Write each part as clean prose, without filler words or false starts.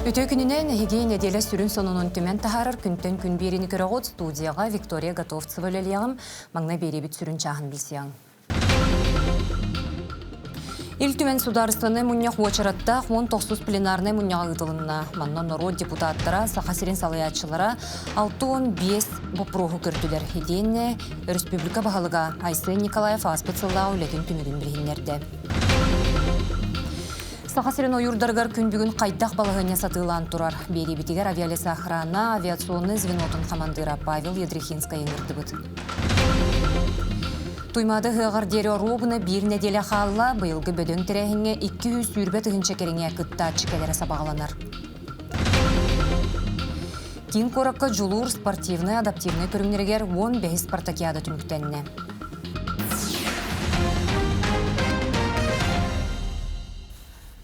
Үтүө күнүнэн эһиги нэдиэлэ сүрүн сонунун түмэн таһаарар күнтэн күн биэриини көрөҕүт. Студияҕа Виктория Готовцева үлэлиэҕим. Маҥнай биэриибит сүрүн чааһын билсиэҕиҥ. Ил Түмэн судаарыстыбаннай мунньах уочараттаах 19 пленарнай мунньаҕа ыытылынна. Манна норуот депутаттара, Саха сирин салайааччылара 65 боппуруоһу көрдүлэр. Итиэннэ өрөспүүбүлүкэ баһылыга Айсен Николаев ааспыт сыллааҕы үлэтин түмүгүн билиһиннэрдэ. Саха сирин ойуурдарыгар күн бүгүн хайдах балаһыанньа сатыылаан турар? Биэриибитигэр авиалесоохрана авиационнай звенотун хамандыыра Павел Ядрихинскай ыҥырдыбыт. Туймаада ыһыаҕар диэри оруобуна биир нэдиэлэ хаалла, быйылгы бөдөҥ тэрээһиҥҥэ 220 тыһыынча кэриҥэ кыттааччы кэлэрэ сабаҕаланар. Киин куоракка Дьулуур спортивнай адаптивнай көрүҥнэригэр 15 спартакиада түмүктэннэ.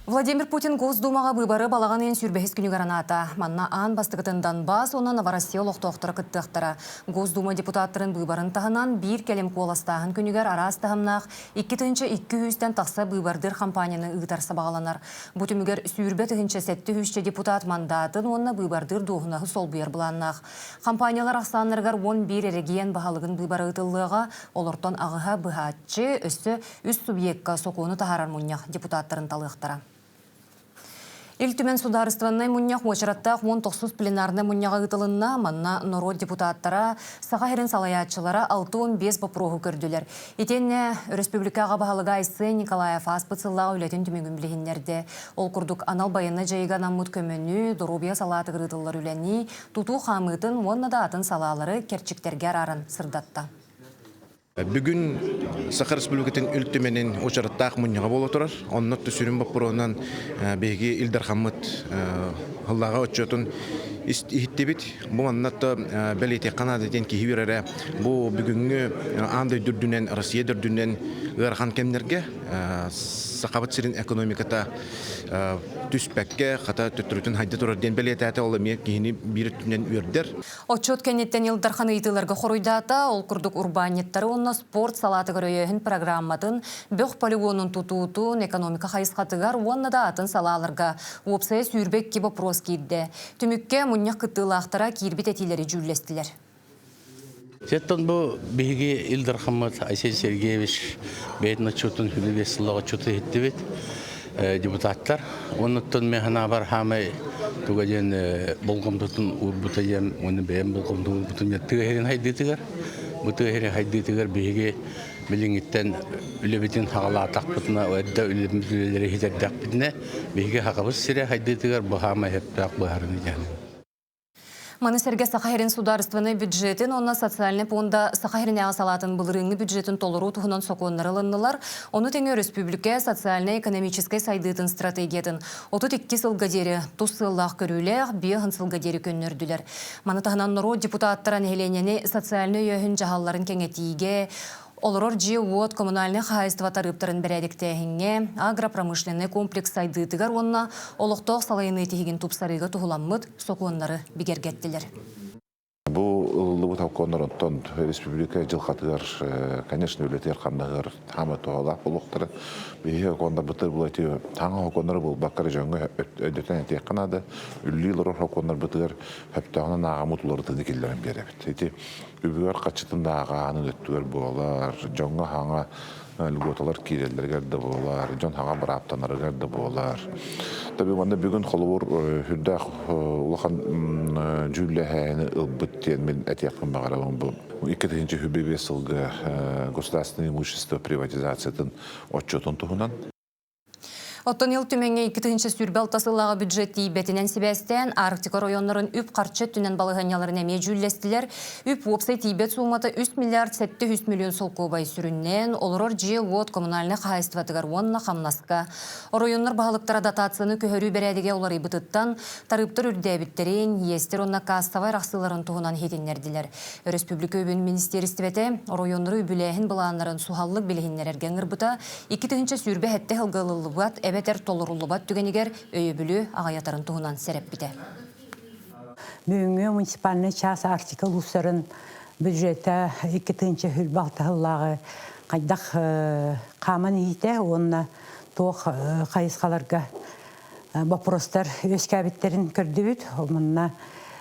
Владимир Путин Госдумаҕа быыбары балаҕан ыйын сүүрбэһис күнүгэр анаата. Манна аан бастакытын Донбасс уонна Новороссия олохтоохторо кыттыахтара. Госдума депутаттарын быыбарын таһынан биир кэлим куоластааһын күнүгэр араас таһымнаах 2 200-тэн тахса быыбардыыр хампаанньаны ыытар сабаҕаланар. Бу түмүгэр 20 тыһыынча 700 депутат мандаатын уонна быыбардыыр дуоһунаһы солбуйар былааннаах. Хампаанньалар ахсааннарыгар 11 эрэгийиэн баһылыгын быыбара ыытыллыаҕа, олортон аҕыһа быһааччы, өссө үс субъекка сокуону таһаарар мунньах депутаттарын талыахтара. Ил Түмэн судаарыстыбаннай мунньах уочараттаах 19 пленарнай мунньаҕа ыытылынна. Манна норуот депутаттара, Саха сирин салайааччылара 65 боппуруоһу көрдүлэр. Итиэннэ өрөспүүбүлүкэ аҕа баһылыга Айсен Николаев ааспыт сыллааҕы үлэтин түмүгүн билиһиннэрдэ. Ол курдук анал байыаннай дьайыыга анаммыт көмөнү, доруобуйа салаатыгар ыытыллар үлэни, тутуу хаамыытын уонна да атын салаалары кэрчиктэргэ арааран сырдатта. Бүгүн Саха Республикатын Ил Түмэнин учараттаах мунньаҕа буола турар. Онно сүрүн боппуруоһунан биһиги Ил Дархаммыт сыллааҕы отчуотун иһиттибит. Бу манна бэлиэтиэххэ наада диэн киһи үөрэрэ. Бу бүгүҥҥү аан дойду үрдүнэн, Россия да үрдүнэн ыарахан кэмнэргэ Сахабыт сирин экономиката түспэккэ, хата төттөрүтүн хайда турар диэн бэлиэтээтэ. Ол эмиэ киһини биир өттүнэн үөрдэр. Отчуот кэнниттэн Ил Дархан ыйытыыларга хоруйдаата. Ол курдук урбаанньыттары уонна спорт салаатыгар өйөөһүн программатын, бөх полигонун тутуутун, экономика хайысхатыгар уонна да атын салааларга уопсайа 22 боппуруос киирдэ. Түмүккэ мунньах кыттыылаахтара киирбит этиилэри дьүүллэстилэр. Сеттон бу биһиги Ил Дархаммыт Айсен Сергеевич бэйэтин отчуотун 25 сыллаах отчуоту иһиттибит депутаттар. Оннуттан мен санаабар хаамай туга диэн болҕомтотун уурбута диэн уонна бэйэм болҕомтотун уурбутум диэн тыа иһин хайдыытыгар. Бу тыа иһин хайдыытыгар биһиги билиҥҥиттэн үлэбитин хаҕалаатахпытына, эрдэ үлэлэри иһитэрдэхпитинэ, биһиги хахабыт сирэ хайдыытыгар бу хаамай сөптөөх быһаарыны дьаһанын. Маны сэргэ Саха сирин судаарыстыбаннай бюджетин уонна социальнай пуонда Саха сиринээҕи салаатын былырыыҥҥы бюджетин толоруу туһунан сокуоннары ылыннылар. Ону тэҥэ өрөспүүбүлүкэ социальнай-экономическай сайдыытын стратегиятын 32 сылга диэри тус сыаллаах көрүүлээх 5 сылга диэри көннөрдүлэр. Маны таһынан норуот депутаттара нэһилиэнньэни социальнай өйөөһүн дьаһалларын кэҥэтиигэ, Олорор дьиэ-уот коммунальнай хаһаайыстыба тарыыптарын бэрээдэктээһиҥҥэ, агропромышленнай комплекс сайдыытыгар уонна олохтоох салайыныы тиһигин тупсарыыга туһуламмыт сокуоннары бигэргэттилэр. Бу ылыллыбыт сокуоннар онтон республика дьылҕатыгар, конечно, үлэтигэр-хамнаһыгар хаама туһалаах буолуохтара. Биһиги сокуоннарбытыгар бұл эти таҥа сокуоннары булбакка дьоҥҥо өйдөтөн этиэххэ наада. Үллүү олорор сокуоннарбытыгар сөптөөҕүнэн ааҕаммыт уларытыыны киллэрэн биэрэбит. Ити үбүгэр хаччытын да ааҕаанын өттүгэр буолар, дьоҥҥо хаҥа льготалар киирэллэригэр да буолар, дьон хаҥа бырааптанарыгар да буолар. Таби манна бүгүн холобур үрдээх улахан дьүүллэһээни ылбыт диэн мин этиэхпин баҕарабын бу 2025 сылга государственное имущество приватизациятын отчетун туһунан. Оттон Ил Түмэҥҥэ 2026 сыллааҕы бюджет тиийбэтинэн сибээстээн Арктика оройуоннарын үп-харчы өттүнэн балаһыанньаларын эмиэ дьүүллэстилэр. Үп уопсай тиийбэт суумата 3 миллиард 700 миллион солкуобай сүрүннээн олорор дьиэ-уот коммунальнай хаһаайыстыбатыгар уонна хамнаска. Оройуоннар баһылыктара дотацияны көһөрүү бэрээдэгэ уларыйбытыттан тарыыптар үрдээбиттэрин, иэстэр уонна кассовай арахсыыларын туһунан иһитиннэрдилэр. Өрөспүүбүлүкэ үбүн министиэристибэтэ оройуоннары үбүлээһин былааннарын суһаллык билиһиннэрэргэ ыҥырбыта 2027 сылга ылыллыбат эбэтэр толоруллубат түгэнигэр өйөбүлү аҕыйатарын туһунан сэрэппитэ. Бүгүҥҥү муниципальнай чаас Арктика улуустарын бюджета 2026 сыллааҕы хайдах хааман иһиитэ уонна туох хайысхаларга. Боппуруостар үөскээбиттэрин көрдүбүт. Манна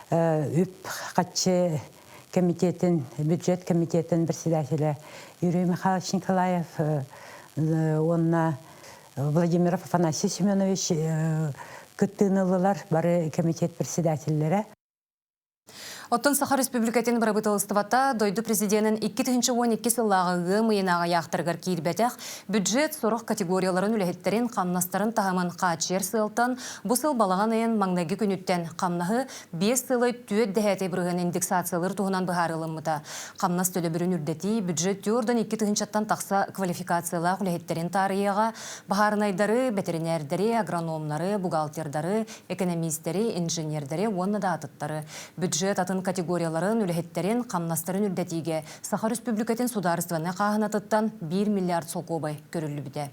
үп хаччы комитетин, бюджет комитетин председателя Юрий Михайлович Николаев уонна Владимиров Афанасий Семенович кыттыыны ыллылар бары комитет председателлэрэ. Оттон Саха Республикатын бырабыыталыстыбата дойду президенин 2012 сыллааҕы ыам ыйынааҕы ыйаахтарыгар киирбэтэх бюджет сорох категорияларын үлэһиттэрин хамнастарын таһымын хааччыйар сыалтан бу сыл балаҕан ыйын маҥнайгы күнүттэн хамнаһы 5 сылы 4 дэһээтэй бырыһыан индексациялыыр туһунан быһаарылыммыта. Хамнас төлөбүрүн үрдэтии бюджет түөрдөн 2 тыһыынчаттан тахса квалификациялаах үлэһиттэрин таарыйыаҕа, баһаарынайдары, бэтэринээрдэри, агрономнары, бухгалтердары, экономистэри, инженердэри уонна да атыттары, бюджет атын категорияларын, үлэһиттэрин, хамнастарын үрдэтиигэ Саха Өрөспүүбүлүкэтин судаарыстыбаннай хааһынатыттан 1 миллиард солкуобай көрүллүбүтэ.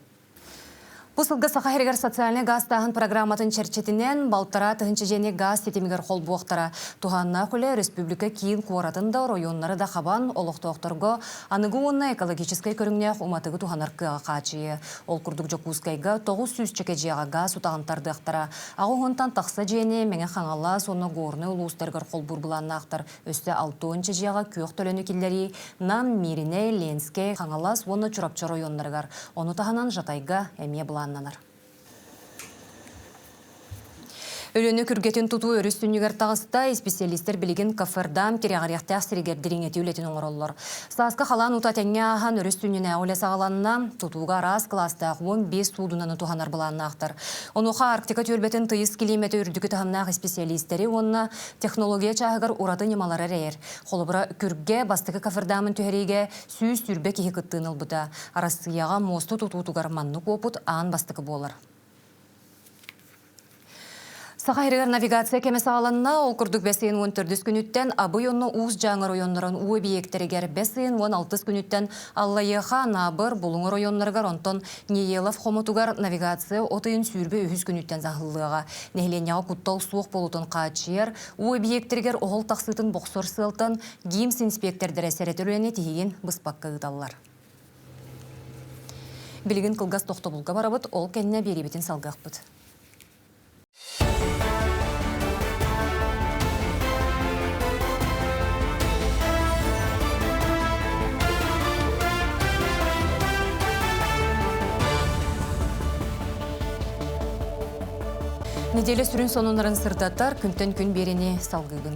Бу сылга Саха сиригэр социальнай гаастааһын программатын чэрчитинэн балтараа тыһыынча дьиэни гаас ситимигэр холбуохтара. Туһааннаах үлэ республика киин куоратын да, оройуоннары да хабан, олохтоохторго аныгы уонна экологическай көрүҥнээх уматыгы туһанар кыаҕы хааччыйыа. Ол курдук Дьокуускайга 900 дьиэҕэ гаас утаҕын тардыахтара. Аҕа уонтан тахса дьиэни Мэҥэ Хаҥалас уонна Горнай улуустарыгар холбуур былааннаахтар. Өссө 60 дьиэҕэ күөх төлөнү киллэрии Нам, Мииринэй, Ленскэй, Хаҥалас уонна Чурапчы оройуоннарыгар, ону таһынан Жатайга эмиэ былааннанар. Өлүөнэ күргэтин тутуу өрүс сүнньүгэр таҕыста, исписэлиистэр билигин Кафердам тирэҕириэхтээх сиригэр дириҥэтии үлэтин оҥороллор. Сааскы халаан уута тэҥҥэ ааһан өрүс сүнньүнээҕи үлэ саҕаланна, тутууга араас кылаастаах 15 суудунаны туһанар былааннаахтар. Онуоха Арктика түөлбэтин тыйыс килиимэтэ үрдүкү таһымнаах исписэлиистэри уонна технология чааһыгар ураты ньымалары эрэйэр. Холобура, күргэ бастакы Кафердамын түһэриигэ 120 киһи кыттыыны ылбыта. Арассыыйаҕа муоста тутуутугар маннык уопут аан бастакы буолар. Саха сиригэр навигация кэмэ саҕаланна. Ол курдук бэс ыйын 14 күнүттэн Абый онно Уус Дьааҥы оройуоннарын уу эбийиэктэригэр бэс ыйын 16 күнүттэн Аллайыаха, Анаабыр, Булуҥ оройуоннарыгар, онтон Неелов хомотугар навигация от ыйын 23 күнүттэн саһыллыаҕа. Нэһилиэнньэҕэ куттал суох буолуутун хааччыйар, уу эбийиэктэригэр оһол тахсыытын бохсор сыалтан ГИМС инспиэктэрдэрэ сэрэтэр үлэни тиһигин быспакка ыыталлар. Билигин кылгас тохтобулга барабыт, ол кэннэ биэриибитин салгыахпыт. Неделя сүрүн сонуннарын сырдатар, күнтэн күн биэриини салгыыбын.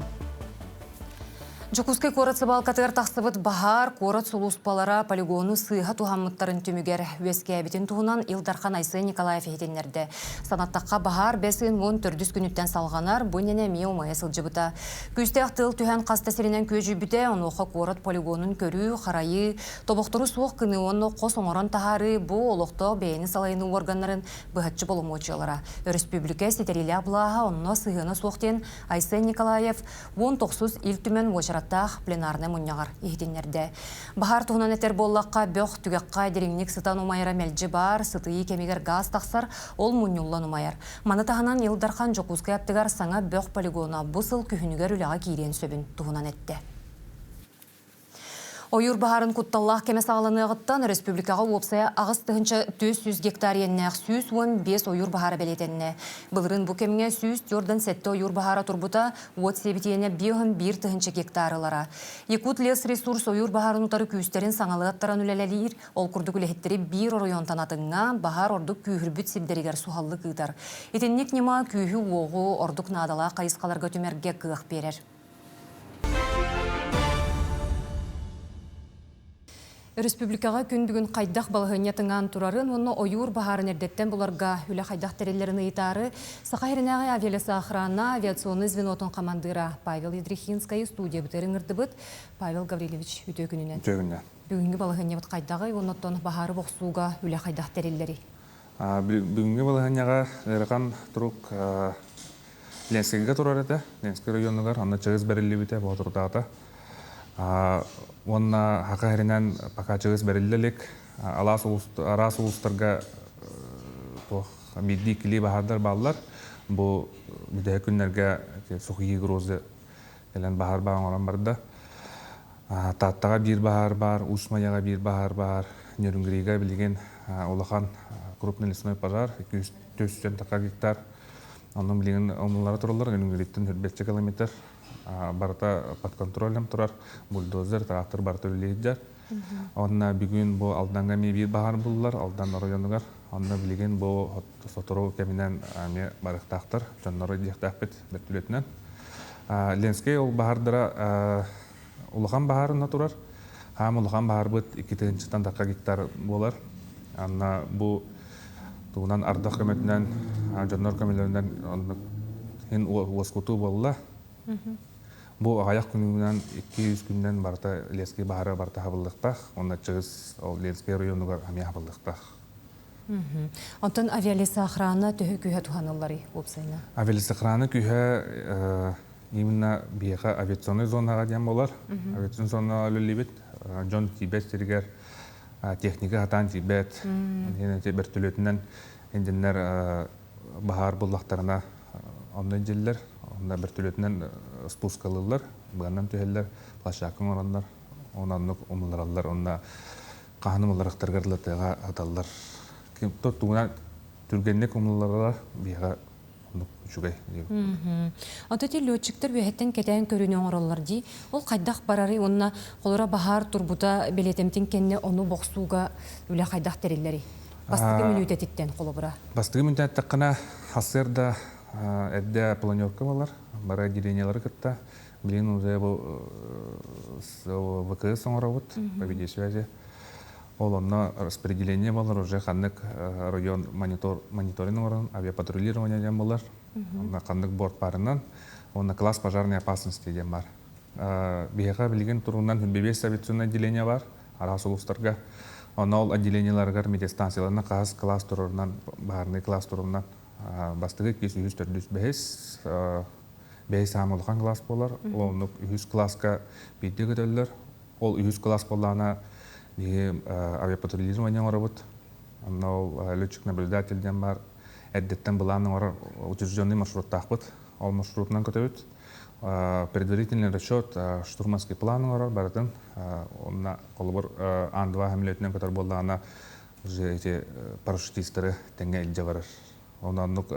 Дьокуускай куорат сыбаалкатыгар тахсыбыт баһаар куорат сулууспалара полигону сыыһа туһаммыттарын түмүгэр үөскээбитин туһунан Ил Дархан Айсен Николаев иһитиннэрдэ. Санаттахха, баһаар бэс ыйын 14 күнүттэн салҕанар, бу иннинэ эмиэ умайа сылдьыбыта. Күүстээх тыал түһэн хас да сиринэн күөдьүйбүтэ, онуоха куорат полигонун көрүү, харайыы, тобохтору суох гыныы уонна хос оҥорон таһаарыы бу олохтоох бэйэни салайыныы уорганнарын быһаччы боломуочуйалара. Өрөспүүбүлүкэ ситэриилээх былааһа онно сыһыана суох диэн Айсен Николаев 19 Ил Түмэн уочараттаах пленарнай мунньаҕар иһитиннэрдэ. Баһаар туһунан этэр буоллахха, бөх түгэххэ дириҥник сытан умайара мэлдьи баар, сытыйыы кэмигэр гаас тахсар, ол мунньуллан умайар. Маны таһынан Ил Дархан Дьокуускай аттыгар саҥа бөх полигона бу сыл күһүнүгэр үлэҕэ киириэн сөбүн туһунан эттэ. Ойуур баһаарын кутталлаах кэмэ саҕаланыаҕыттан республикаҕа уопсайа 8400 гектар иэннээх 115 ойуур баһаара бэлиэтэннэ. Былырыын бу кэмҥэ 147 ойуур баһаара турбута, уот сиэбитиэнэ 51 тыһыынча гектар ылара. Якут лесресурс ойуур баһаарын утары күүстэрин саҥалыы аттаран үлэлэлиир, ол курдук үлэһиттэри биир оройуонтан атыҥҥа, баһаар ордук күүһүрбүт сирдэригэр суһаллык ыытар. Итинник ньыма күүһү-уоҕу ордук наадалаах хайысхаларга түмэргэ кыах биэрэр. Өрөспүүбүлүкэҕэ күн бүгүн хайдах балаһыанньа тыҥаан турарын уонна ойуур баһаарын эрдэттэн буларга үлэ хайдах тэриллэрин ыйытаары Саха сиринээҕи авиалесоохрана авиационнай звенотун хамандыыра Павел Ядрихинскайы студиябытыгар ыҥырдыбыт. Павел Гаврильевич, үтүө күнүнэн. Үтүө күнүнэн. Бүгүҥҥү балаһыанньабыт хайдаҕый уонна оттон баһаары бохсууга үлэ хайдах тэриллэрий? Бүгүҥҥү балаһыанньаҕа ыарахан турук Ленскэйгэ турар этэ. Ленскэй районугар онно чыгыс бэриллибитэ боотурдаата. Уонна Хака сиринэн пока чыгыс бэриллэ илик. Алаас араас улуустарга туох биирдии иккилии баһаардар бааллар. Бу бүтэһик күннэргэ сухие грозы кэлэн баһаар баар оҥорон барда. Тааттаҕа биир баһаар баар, Уус Майаҕа биир баһаар баар, Нерюнгрига билигин улахан крупный лесной пожар, 200 гектар. Онно билигин умуллара тураллар, Өнүнгүлүттэн хүрбэччэ километр барыта под контролем турар, бульдозер, трактор барыта үлэлиир. Онно бүгүн бу Алданга эмиэ биир баһаар буллар, Алдан оройуонугар. Онно билигин бу сотору кэминэн эмиэ барыахтаахтар, дьоннору диэхтээхпит бөртүлүөтүнэн. Ленскэй ол баһаардара улахан баһаарына турар. Хаам улахан баһаарбыт 2 тыһыынчаттан тахха гектар буолар. Анна бу тугунан ардах көмөтүнэн, дьоннор көмөлөрүнэн оннук хин уоскутуу буолла. Бу аҕыйах күнүнэн, 2-3 күнүнэн барыта Ленскэй баһаара барыта хабыллыахтаах. Онно чыгыс ол Ленскэй районугар эмиэ хабыллыахтаах. Онтон авиалесоохрана төһө күүһэ туһанылларый уопсайынан? Авиалесоохрана күүһэ именно биһиэхэ авиационный зонаҕа диэн буолар. Авиационный зонаҕа үлэлиибит. Дьон тиийбэт сиригэр техника хатаан тиийбэт. Бөртөлүөтүнэн индиннэр баһаар буллахтарына онно илдьиллэр. Онно бөртөлүөтүнэн спускалыыллар, быанан түһэллэр, площадка оҥороннор, оннук умуллараллар. Онно хаһан умулларахтарыгар тыаҕа аталлар. Тугунан түргэнник умулларалар биһиэхэ оннук үчүгэй. Ото ти летчиктер үөһэттэн кэтээн көрүүнү оҥороллор дии. Ол хайдах барарый уонна холоро баһаар турбута бэлиэтэмтин кэннэ ону бохсууга үлэ хайдах тэриллэрий? Бастакы мүнүүтэтиттэн холобура. Бастакы мүнүүтэттэххинэ сарсыарда эрдэ планерка болар, бары отделениялары кытта. Билигин уже бу ВКС оҥоробут по видеосвязи. Ол онно распределение болар, уже ханнык район монитор, мониторинг оҥорон, авиапатрулирование диэн болар. Онно ханнык борт барынан, онно класс пожарной опасности диэн бар. Биһиэхэ билигин турунан бэс авиационное отделение бар, араас улуустарга. Онно ол отделениеларыгар метеостанцияларына хас класс турарынан, баһаарынай класс турарынан бастакы, иккис, үһүс, төрдүс, бэһис, бэһис саамай улахан класс буолар. Ол оннук үһүс класска биирдэ көтөллөр. Ол үһүс класс буоллаҕына биһи авиапатрулирование оҥоробут. Онно ол летчик-наблюдатель диэн бар, эрдэттэн былаан оҥорор утвержденный маршруттаахпыт. Ол маршрутунан көтөбүт. Предварительный расчет, штурманский план оҥорор барытын. Онно холобур Ан-2 самолетунан көтөр буоллаҕына уже эти парашютисттары тэҥҥэ илдьэ барар. Онно оннук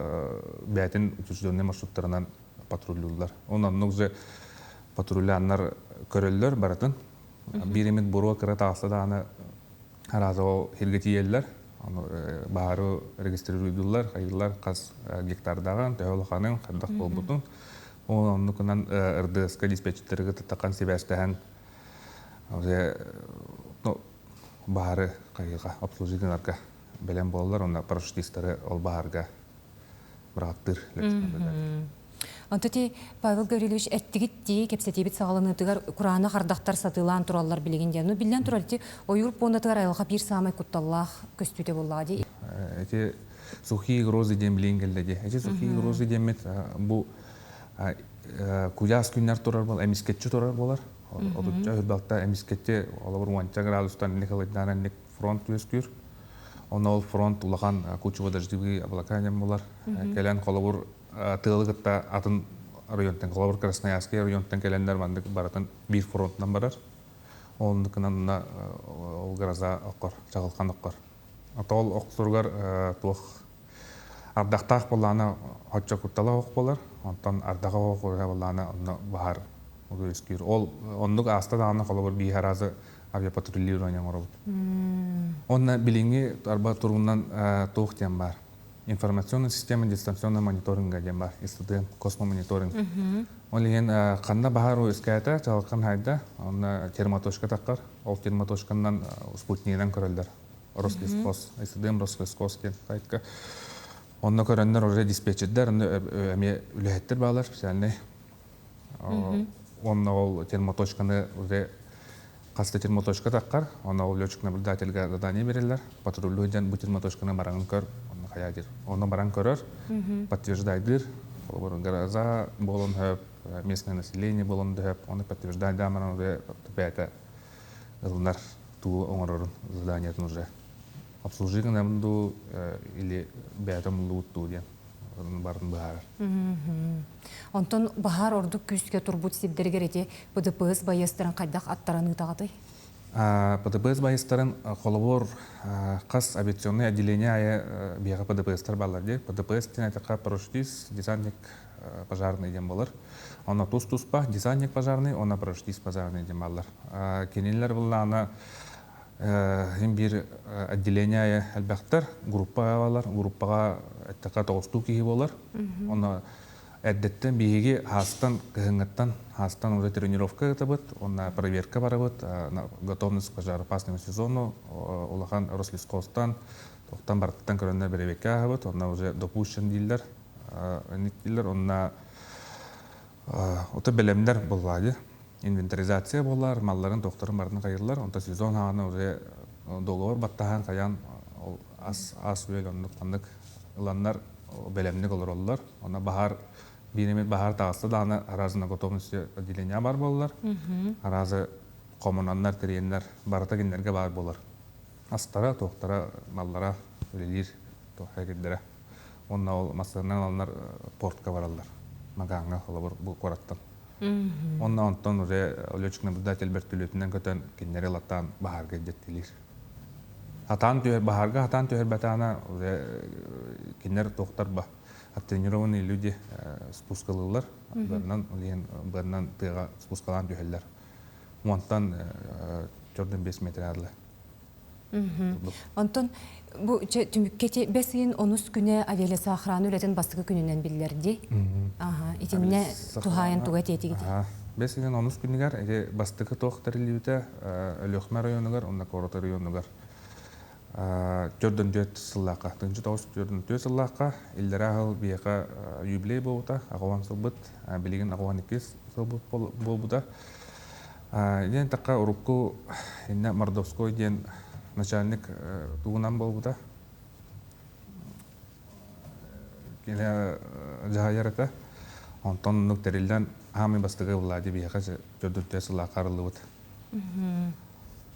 бэйэтин утвержденный маршруттарынан патруллууллар. Онно оннук же патруляннар көрөллөр барытын. Биир эмит буруо кыра таҕыста даҕаны араас ол сиргэ тиийэллэр. Ону баһаары регистрируйдууллар, хайыыллар хас гектардаҕын, төһө улаханын, хайдах буолбутун. Ол оннукунан РДС-ка диспетчердэргэ таххан сибээстэһэн уже ну, баһаары хайыыга обслужить гынарга бэлэм буолаллар, онно парашютистары ол баһаарга быраҕаттыыр. Онто ти Павел Гаврилович эттигит дии кэпсэтиибит саҕаланыытыгар кураанах ардахтар сатыылаан тураллар билигин диэн. Ну биллэн турар ти ойуур пуондатыгар айылҕа биир саамай кутталлаах көстүүтэ буоллаҕа дии. Эти сухие грозы диэн билигин кэллэ дии. Эти сухие грозы диэммит бу куйаас күннэр турар бол эмискэтчи турар болар. Отучча хүрбалта эмискэтчи олобур уонча градустан ник ылыйдаан ник фронт үөскүүр. Онно ол фронт улахан кучево-дождевые облака диэн болар. Кэлэн холобур тыалы кытта атын районтан, холобур Красноярский районтан кэлэннэр маннык барытын биир фронтунан барар. Оннукунан ол гроза оккор, чаҕылхан оккор. Ол охсуругар туох ардахтаах буоллаҕына оччо куттала ох буолар, онтон ардаҕа ох буоллаҕына онно баһаар үөскүүр. Ол оннук ааста даҕаны холобур биир аразы авиапатрулирование оҥоробут. Онно билиҥҥи арба туругунан туох диэн баар. Информационная система дистанционного мониторинга диэн бар, ИСДМ, космомониторинг. Ол иһин ханна баһаар үөскээтэ, чаҕылхан хайда, онно термоточка таххар, ол термоточканан спутнигынан көрөллөр. Рослесхоз, ИСДМ Рослесхоз диэн сайтка. Онно көрөннөр уже диспетчердер, онно эмиэ үлэһиттэр баалар специальный. Онно ол термоточканы уже хаста термоточка таххар, онно ол летчик наблюдательга задание береллер, патруллуу дьон бу термоточканы баран көр, онно хайа диир. Онно баран көрөр, подтверждайдыр, холобур гроза буолан хөп, местное население буолан хөп, оны подтверждайдааман уже бэйэтэ ылынар туу оҥорорун заданиятын уже обслужи гынабын дуу или бэйэтэ умуллубут дуу диэн барын быһаарар. Онтон баһаар ордук күүскэ турбут сирдэригэр эти ПДПС байыастарын хайдах аттаран ыытаҕытый? ПДПС байыстарын холобур хас авиационный отделение айы биэҕэ ПДПСтар баллар дии. ПДПС диэн этихха парашютист, десантник пожарный диэн болар. Онно тус-туспа десантник пожарный, онно парашютист пожарный диэн баллар. Кинилэр буллаана им биир отделение айы элбэхтэр, группа балар, группаҕа эттэххэ тоҕустуу киһи болар. Онно Эрдэттэн биһиги хаастан, кыһыҥҥыттан хаастан уже тренировка ыытабыт, уонна проверка барабыт, готовность к пожароопасному сезону улахан Рослесхозтан, тохтан барыттан көрөннөр бэрэбиэркэ ааһабыт, онно уже допущен дииллэр, инник дииллэр, онно ото бэлэмнэр буоллаҕа инвентаризация буолар, малларын, тохторун барытын хайыыллар, онто сезон хаана уже договор баттаһан хайаан ол ас ас-үөл оннук ханнык ыланнар бэлэмник олороллор. Онно баһаар биир эмит баһаар таҕыста даҕаны араас на готовности отделение бар буоллар. Араазы хомунаннар, тэрийэннэр барыта кинилэргэ баар буолар. Астара, туохтара, маллара үлэлиир туох кирдэрэ. Уонна ол массыынанан ыланнар портка бараллар. Магаҥҥа холобур бу куораттан. Уонна онтон уже летчик-наблюдатель бөртөлүөтүнэн көтөн кинилэри ылаттаан баһаарга илдьэттилиир. Хатаан түһэр, баһаарга хатаан түһэрбэтэҕинэ уже кинилэр туохтар ба оттренированные люди спускалыыллар. Быаннан диэн быаннан тыаҕа спускалаан түһэллэр. Уонтан төрдүн 5 метр адлы. Онтон бу түмүккэ ити бэс ыйын онус күнэ авиалесоохрана үлэтин бастакы күнүнэн биллэрди. Аха, итиннэ туһаайан туга этиэтигит? Бэс ыйын онус күнүгэр ити бастакы туох тэриллибитэ Өлүөхүмэ районугар уонна куорат районугар 44 сыллаахха, 1944 сыллаахха иллэрээ сыл биһиэхэ юбилей буолбута, аҕа сылбыт, билигин 82 сылбыт буолбута. Диэн такка урукку иннэ Мордовской диэн начальник тугунан буолбута. Кини дьаһайар этэ. Онтон оннук тэриллэн аамый бастакы Влади биһиэхэ төрдүртэ сыллаахха арыллыбыт.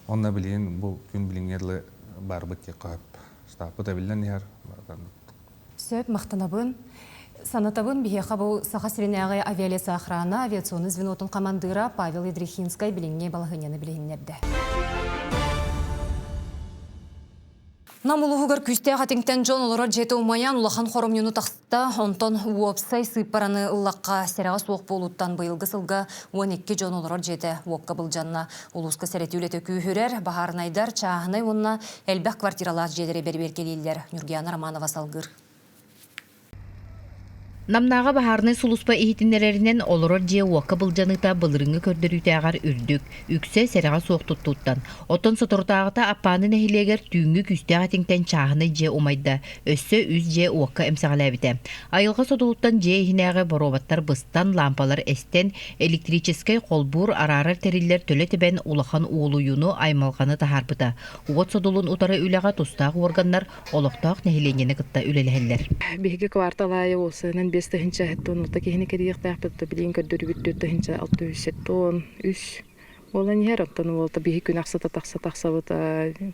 Онно билигин бу күн билиҥҥэ дылы барбыт диэххэ сөп. Штабпыт эбиллэн иһэр. Сөп, махтанабын. Санатабын, биһиэхэ бу Саха сиринээҕи авиалесоохрана авиационнай звенотун хамандыыра Павел Ядрихинскай билиҥҥи балаһыанньаны билиһиннэрдэ. Нам улууһугар күүстээх этиҥтэн дьон олорор дьиэтэ умайан улахан хоромньуну тахста. Онтон уопсай сыыппараны ыллахха сэрэҕэ суох буолууттан быйылгы сылга 12 дьон олорор дьиэтэ уокка былдьанна. Улууска сэрэтии үлэтэ күүһүрэр, баһаарынайдар чааһынай уонна элбэх квартиралаах дьиэлэри бэрэбиэркэлииллэр. Ньургуяна Романова салгыыр. Намнааҕы баһаарынай сулууспа иһитиннэрэринэн, олорор дьиэ уокка былдьаныыта былырыыҥҥы көрдөрүүтээҕэр үрдүк, үксэ сэрэҕэ суох туттууттан. Оттон соторутааҕыта Аппааны нэһилиэгэр түүҥҥү күүстээх этиҥтэн чааһынай дьиэ умайда, өссө үс дьиэ уокка эмсэҕэлээбитэ. Айылҕа содулуттан дьиэ иһинээҕи боруобаттар быстан, лаампалар эстэн, электрическэй холбуур араарар тэриллэр төлө тэбэн улахан уолуйууну, аймалҕаны таһаарбыта. Уот содулун утары үлэҕэ тустаах уорганнар олохтоох нэһилиэнньэни кытта үлэлэһэллэр. Биһиги квартал аайы уолсайынан 5 тыһыынча киһини кэрийиэхтээхпит, билигин көрдөрүүбүт 4 673 буолан иһэр. Оттон уолта биһи күн ахсата тахса тахсабыт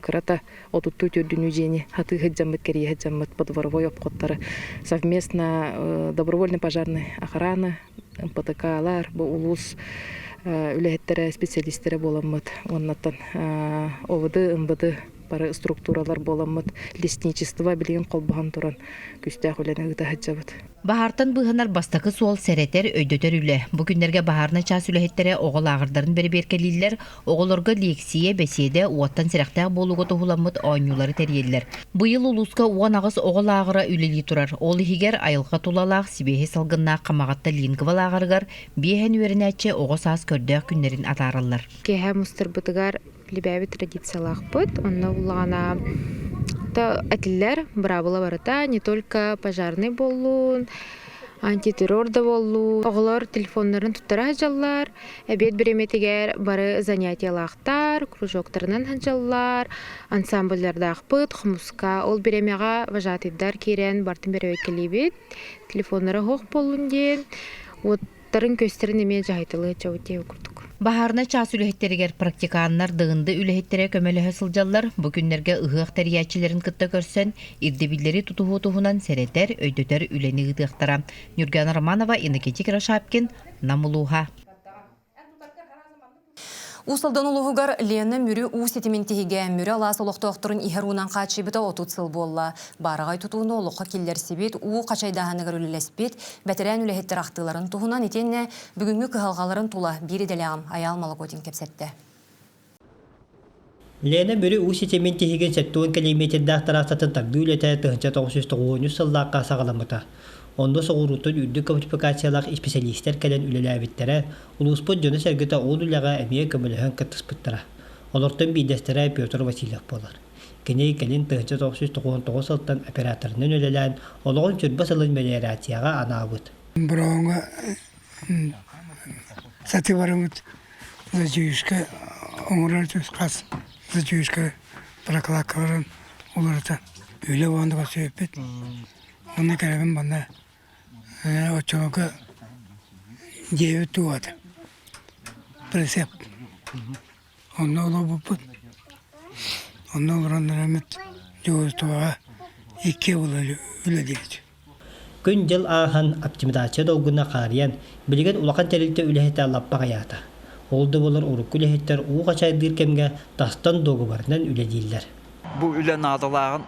кырата отуттуу төрдүнүү дьиэни хатыы сылдьаммыт, кэрийэ сылдьаммыт подворовой обходтары совместно добровольный пожарный охрана, МПТК-лар, бу улуус үлэһиттэрэ, специалистэрэ буоламмыт уоннаттан ОВД, МВД бары структуралар буоламмыт лесничество билигин холбоһон туран күүстээх үлэни ыыта сылдьабыт. Баһаартан быыһанар бастакы суол сэрэтэр, өйдөтөр үлэ. Бу күннэргэ баһаарынай чаас үлэһиттэрэ оҕо лааҕырдарын бэрэбиэркэлииллэр, оҕолорго лиэксийэ, бэсиэдэ, уоттан сэрэхтээх буолууга туһуламмыт оонньуулары тэрийэллэр. Быйыл улууска 18 оҕо лааҕыра үлэлии турар. Ол иһигэр айылҕа тулалаах, сибиэһэй салгыннаах Хамаҕатта Лингва лааҕырыгар биэһэн үөрэнээччи оҕо саас көрдөөх күннэрин атаараллар. Киэһэ мустарбытыгар либээбит традициялаахпыт. Онно буллаҕына этиллэр быраабыла барыта не только пожарный буоллун, антитеррор да буоллун. Оҕолор телефоннарын туттара сылдьаллар, эбиэт бириэмэтигэр бары занятиялаахтар, кружоктарынан сылдьаллар, ансамбльлардаахпыт, хомуска. Ол бириэмэҕэ вожатыйдар киирэн бартын бэрэбиэркэлиибит, телефоннара суох буоллун диэн. Уоттарын көстөрүн эмиэ дьаһайталыы сылдьабыт диэбит курдук. Баһаарынай чаас үлэһиттэригэр практиканнар Дыгынды үлэһиттэрэ көмөлөһө сылдьаллар. Бу күннэргэ ыһыах тэрийээччилэрин кытта көрсөн, ирдэбиллэри тутуһуу туһунан сэрэтэр, өйдөтөр үлэни ыытыахтара. Нюргана Романова, Иннокентий Кирашапкин, Нам улууһа. Уус Алдан улууһугар Лена Мүрү уу ситимин тиһигэ Мүрү алаас олохтоохторун иһэр уунан хааччыйбыта 30 сыл буолла. Баараҕай тутууну олоххо киллэрсибит, уу хачайдааһыныгар үлэлэспит бэтэрээн үлэһиттэр ахтыыларын туһунан итиэннэ бүгүҥҥү кыһалҕаларын тула биир идэлээҕим Айаал Молокотин кэпсэттэ. Лена Мүрү уу ситимин тиһигин 70 километрдаах трассатын тардыы үлэтэ 1993 сыллаахха саҕаламмыта. Онно соҕурууттан үрдүк квалификациялаах исписэлиистэр кэлэн үлэлээбиттэрэ, улууспут дьоно-сэргэтэ ол үлэҕэ эмиэ көмөлөһөн кыттыспыттара. Олортон биирдэстэрэ Петр Васильев буолар. Кини кэлин 1999 сылтан операторынан үлэлээн, олоҕун сүрбэ сылын мелиорацияҕа анаабыт. Бороҕоҥҥо сатыы бараммыт Задьуюшка оҥорор хас Задьуюшка прокладкаларын уларыта үлэ уонна көрсүбүппүт. Онно кэлэбин манна оччолорго дьиэбит туоҕата прицеп. Онно олорбуппут. Онно олорон эрэммит дьуһуурустубаҕа икки үлэлиибит. Күн-дьыл ааһан, оптимизация долгуна хаарыйан, билигин улахан тэрилтэ үлэһитэ лаппа аҕыйаата. Ол да буоллар урукку үлэһиттэр уу хачайдыыр кэмҥэ тастан дуогабарынан үлэлииллэр. Бу үлэ наадалааҕын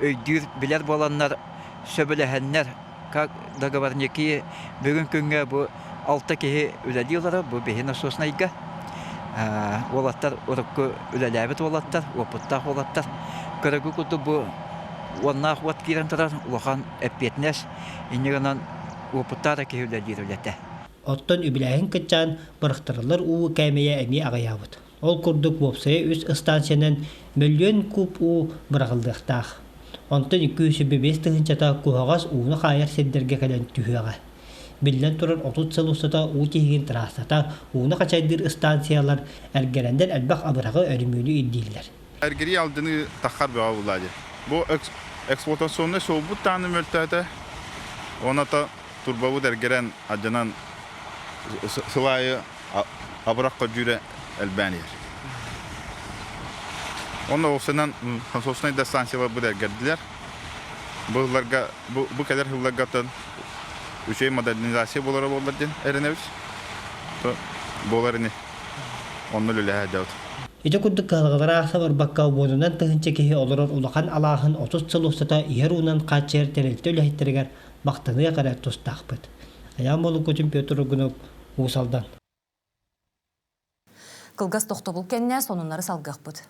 өйдүүр, билэр буоланнар, сөбүлэһэннэр, как договорники бүгүн күҥҥэ бу алта киһи үлэлии олорор, бу биһи насоснайга. Уолаттар урукку үлэлээбит уолаттар, уопуттаах уолаттар. Көрөгү курдук бу уоннаах уот киирэн турар улахан эппиэтинэс, инньэ гынан уопуттаах да киһи үлэлиир үлэтэ. Оттон үбүлээһин кыччаан, бырахтарыллар уу кээмэйэ эмиэ аҕыйаабыт. Ол курдук уопсайа үс ыстаансыйанан мөлүйүөн куб уу быраҕыллыахтаах. Онтон 205 тыһыынчата куһаҕас ууну хаайар сирдэргэ кэлэн түһүөҕэ. Биллэн турар, 30 сыл устата уу тиһигин трассата, ууну хачайдыыр ыстаансыйалар эргэрэннэр элбэх абыраҕы өрүмүүнү ирдииллэр. Эргирии алдьаныы таххар бөҕө булла дии. Бу эксплуатационнай суолбут даҕаны мөлтөөтө. Оната турбабыт эргэрэн алдьанан сыл аайы абырах көрдүүрэ элбээн иһэр. Онно уопсайынан насоснай да станцияларбыт эргэрдилэр. Бу сылларга, бу, бу кэлэр сылларга үчүгэй модернизация буолара буоллар диэн эрэнэбит. Буолар ини. Онно үлэлэһэ сылдьабыт. Ити курдук кыһалҕалары аахса барбакка, уонунан тыһыынча киһи олорор улахан алааһын 30 сыл устата иһэр уунан хааччыйар тэрилтэ үлэһиттэригэр махтаныах эрэ тустаахпыт. Айаан Болукутин, Петр Угунов, Уус Алдан. Кылгас тохтобул кэннэ сонуннары салгыахпыт.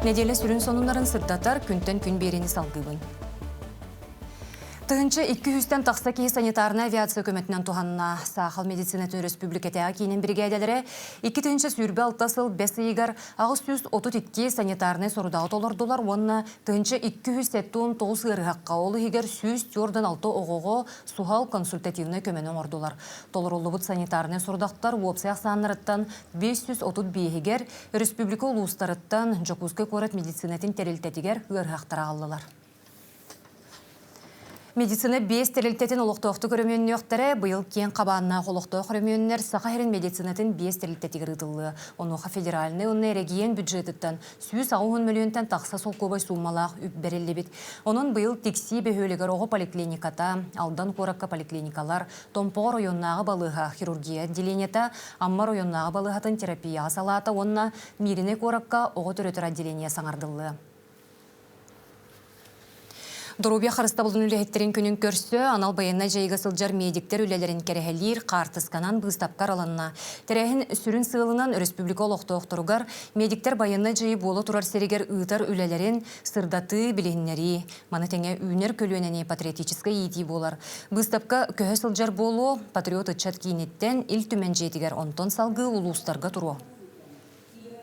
Нэдиэлэ сүрүн сонуннарын сырдатар күнтэн күн биэриини салгыыбын. Тыһыынча икки сүүстэн тахса киһи санитарнай авиация көмөтүнэн туһанна. Саахал медицинатын өрөспүүбүлүкэтээҕи киинин биригээдэлэрэ 2026 сыл бэс ыйыгар 832 санитарнай сорудаҕы толордулар уонна 1279 ыарыһахха, ол иһигэр 146 оҕоҕо суһал консультативнай көмөнү оҥордулар. Толоруллубут санитарнай сорудахтар уопсай ахсааннарыттан 535-игэр өрөспүүбүлүкэ улуустарыттан Дьокуускай куорат медицинатын тэрилтэтигэр ыарыһахтар аҕаллылар. Медицина биэс тэрилтэтин олохтоохтук өрөмүөннүөхтэрэ. Быйыл киэҥ хабааннаах олохтоох өрөмүөннэр Саха сирин медицинатын биэс тэрилтэтигэр ыытыллыа. Онуоха федеральнай уонна эрэгийиэн бюджетыттан 180 мөлүйүөнтэн тахса солкуобай сууммалаах үп бэриллибит. Онон быйыл Тиксии бөһүөлэгэр оҕо поликлиниката, Алдан куоракка поликлиникалар, Томпоҕо оройуоннааҕы балыыһа хирургия отделениета, Амма оройуоннааҕы балыыһатын терапияҕа салаата уонна Мииринэй куоракка оҕо төрөтөр отделение саҥардыллыа. Доруобуйа харыстабылын үлэһиттэрин күнүн көрсө анал байыаннай дьайыыга сылдьар медиктэр үлэлэрин кэрэһэлиир хаартысканан быыстапка арылынна. Тэрээһин сүрүн сыалынан өрөспүүбүлүкэ олохтоохторугар медиктэр байыаннай дьайыы буола турар сиригэр ыытар үлэлэрин сырдатыы, билиһиннэрии, маны тэҥэ үүнэр көлүөнэни патриотическай иитии буолар. Быыстапка көһө сылдьар буолуо, патриот ыччат кииниттэн Ил Түмэн дьиэтигэр, онтон салгыы улуустарга туруо.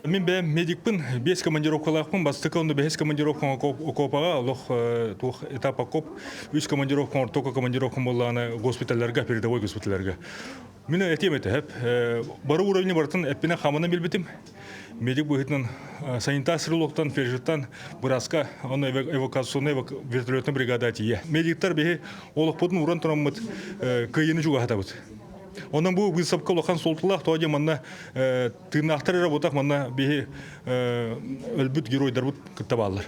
Мин бэйэм медикпин, биэс командировкалаахпын, бастакы онно бэһис командировкам окопаҕа, олох туох этап окоп, үс командировкам ортоку командировкам буоллаҕына госпиталларга, передовой госпиталларга. Мин этиэм этэ, эп, бары уровни барытын эппинэн хамынан билбитим. Медик быһыытынан санитар стрелоктан, фельдшертан, бырааска, онно эвакуационный вертолетный бригада тиийэ. Медиктар биһи олохпутун уран тураммыт кыайыыны чугаһатабыт. Онон бу выставка улахан суолталаах, тоҕо диэн манна тыыннаахтар эрэ буотах, манна биһи өлбүт геройдарбыт кытта бааллар.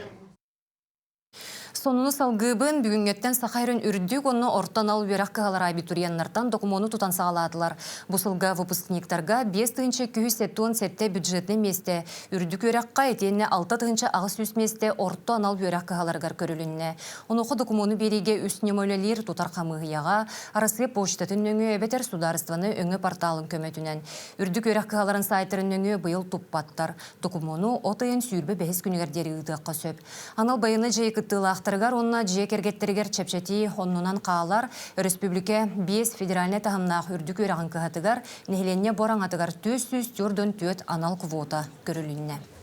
Сонуну салгыыбын бүгүҥҥэттэн Саха сирин үрдүк уонна орто анал үөрэх кыһалара абитуриеннартан докумуону тутан саҕалаатылар. Бу сылга выпускниктарга 5277 бюджетнай миэстэ үрдүк үөрэххэ итиэннэ 6800 миэстэ орто анал үөрэх кыһаларыгар көрүлүннэ. Онуоха докумуону биэриигэ үс ньыма үлэлиир тутар хамыыһыйаҕа Арассыыйа почтатын нөҥүө эбэтэр судаарыстыбаны өҥө порталын көмөтүнэн үрдүк үөрэх кыһаларын саайтарын нөҥүө быйыл туппаттар. Докумуону от ыйын 25 күнүгэр диэри ыытыахха сөп. Анал байыаннай дьайыы кыттыылаахтарыгар уонна дьиэ кэргэттэригэр чэпчэтии оннунан хаалар. Өрөспүүбүлүкэ биэс федеральнай таһымнаах үрдүк үөрэҕин кыһатыгар нэһилиэнньэ бор аҥатыгар 444 анал квота көрүлүннэ.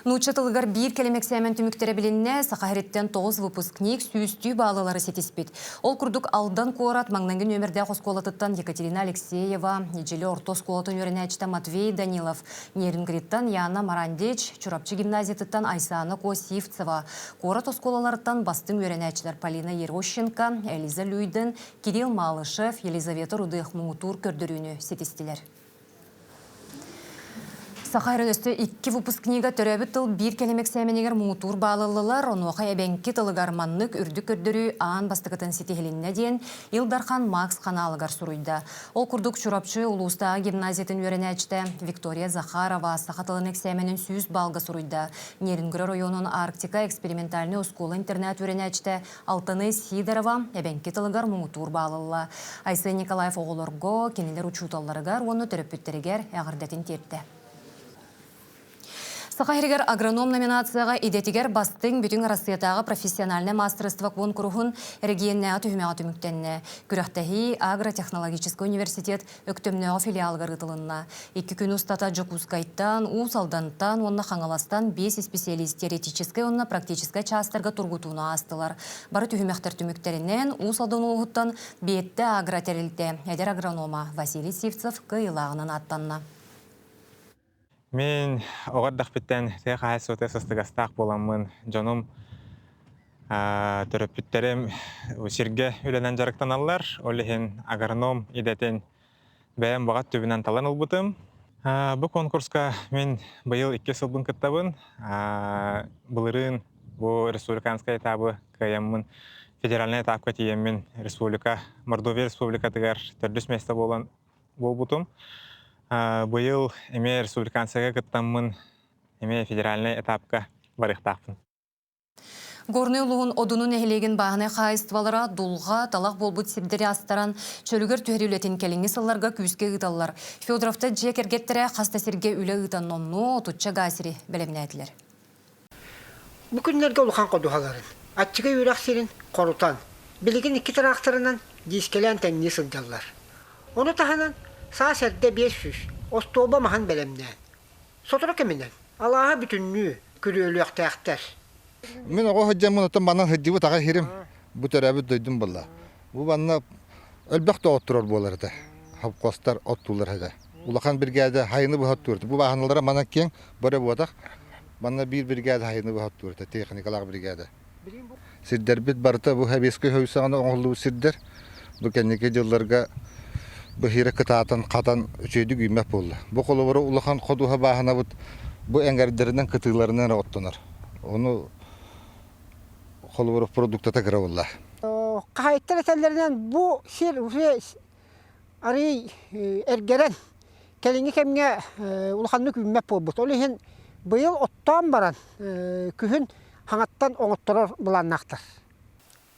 Нуучча тылыгар биир кэлим эксээмэн түмүктэрэ билиннэ, Саха сириттэн 9 выпускник сүүстүү баалылары ситиспит. Ол курдук Алдан куорат маҥнайгы нүөмэрдээх оскуолатыттан Екатерина Алексеева, Ньидьили орто оскуолатын үөрэнээччитэ Матвей Данилов, Нерюнгриттан Яна Марандич, Чурапчы гимназиятыттан Айсана Косивцева, куорат оскуолаларыттан бастыҥ үөрэнээччилэр Полина Ерощенко, Элиза Люйден, Кирилл Малышев, Елизавета Рудых муҥутуур көрдөрүүнү ситистилэр. Саха өрөстө икки выпускнига төрөөбүт тыл биир кэлим эксээмэнигэр муҥутуур баалыллылар, онуоха эбэҥки тылыгар маннык үрдүк көрдөрүү аан бастакытын ситиһилиннэ диэн Ил Дархан Макс ханаалыгар суруйда. Ол курдук Чурапчы улуустааҕы гимназиятын үөрэнээччитэ Виктория Захарова саха тылын эксээмэнин 100 баалга суруйда. Нерюнгри оройуонун Арктика экспериментальнай оскуола-интернат үөрэнээччитэ Алтаны Сидорова эбэҥки тылыгар муҥутуур баалылла. Айсен Николаев оҕолорго, кинилэр учууталларыгар уонна төрөппүттэригэр эҕэрдэтин тиэртэ. Саха сиригэр агроном номинацияҕа идэтигэр бастыҥ бүтүн Арассыйатааҕы профессиональнай маастарыстыба куонкуруһун эрэгийиэннээҕи түһүмэҕэ түмүктэннэ. Күрэхтэһии Агротехнологическай университет Өктөмнөөҕү филиалыгар ыытылынна. Икки күн устата Дьокуускайтан, Уус Алдантан уонна Хаҥаластан биэс исписэлиис теоретическай уонна практическай чаастарга тургутууну аастылар. Бары түһүмэхтэр түмүктэринэн Уус Алдан улууһуттан Биэттэ агро тэрилтэ эдэр агронома Василий Сивцев кыайыылааҕынан ааттанна. Мин оҕо эрдэхпиттэн тыа хаһаайыстыбата сыстыгастаах буоламмын, дьонум төрөппүттэрим сиргэ үлэнэн дьарыктаналлар. Ол иһин агроном идэтин бэйэм баҕа өттүбүнэн талан ылбытым. Бу конкурска мин быйыл икки сылбын кыттабын. Былырыын бу республиканскай этабы кыайаммын федеральнай этапка тиийэммин республика Мордовия республикатыгар төрдүс миэстэ буолан буолбутум. Быйыл эмиэ республиканскайга кыттаммын эмиэ федеральнай этапка барыахтаахпын. Горнай улууһун Одуну нэһилиэгин бааһынай хаһаайыстыбалара дулҕа, талах буолбут сирдэри астаран, чөлүгэр түһэрии үлэтин кэлиҥҥи сылларга күүскэ ыыталлар. Федоровтар дьиэ кэргэттэрэ хас да сиргэ үлэ ыытан номнуо отучча гаа сири бэлэмнээтилэр. Бу күннэргэ улахан ходуһаларын, аччыгый үрэх сирин хорутан, билигин икки тыраахтарынан диискэлээн тэҥнии сылдьаллар. Ону таһынан саас эрдэ 500 остуолба маһын бэлэмнээн, сотору кэминэн алааһы бүтүннүү күрүөлүөхтээхтэр. Мин оҕо сылдьаммын оттон манан сылдьыбыт аҕай сирим бу төрөөбүт дойдум буолла. Бу манна элбэх да оттурар буолар этэ. Совхозтар оттуулар этэ. Улахан биригээдэ хайыны быһа оттуур этэ. Бу бааһыналара манан киэҥ, бары буотах. Манна биир биригээдэ хайыны быһа оттуур этэ, техникалаах биригээдэ. Сирдэрбит барыта бу Сэбиэскэй Союз саҕана оҥоһуллубут сирдэр. Бу кэнники дьылларга быһыыра кытаатан, хатан үчүгэйдик үүммэт буолла. Бу холобура улахан ходуһа бааһынабыт бу эҥэрдэринэн кытыыларынан эрэ оттонор. Ону холобура продуктата кыра буолла. Хаһаайыттар этэллэринэн бу сир уже арыый эргэрэн кэлиҥҥи кэмҥэ улаханнык үүммэт буолбут. Ол иһин быйыл оттоон баран күһүн хаҥаттан оҥотторор былааннаахтар.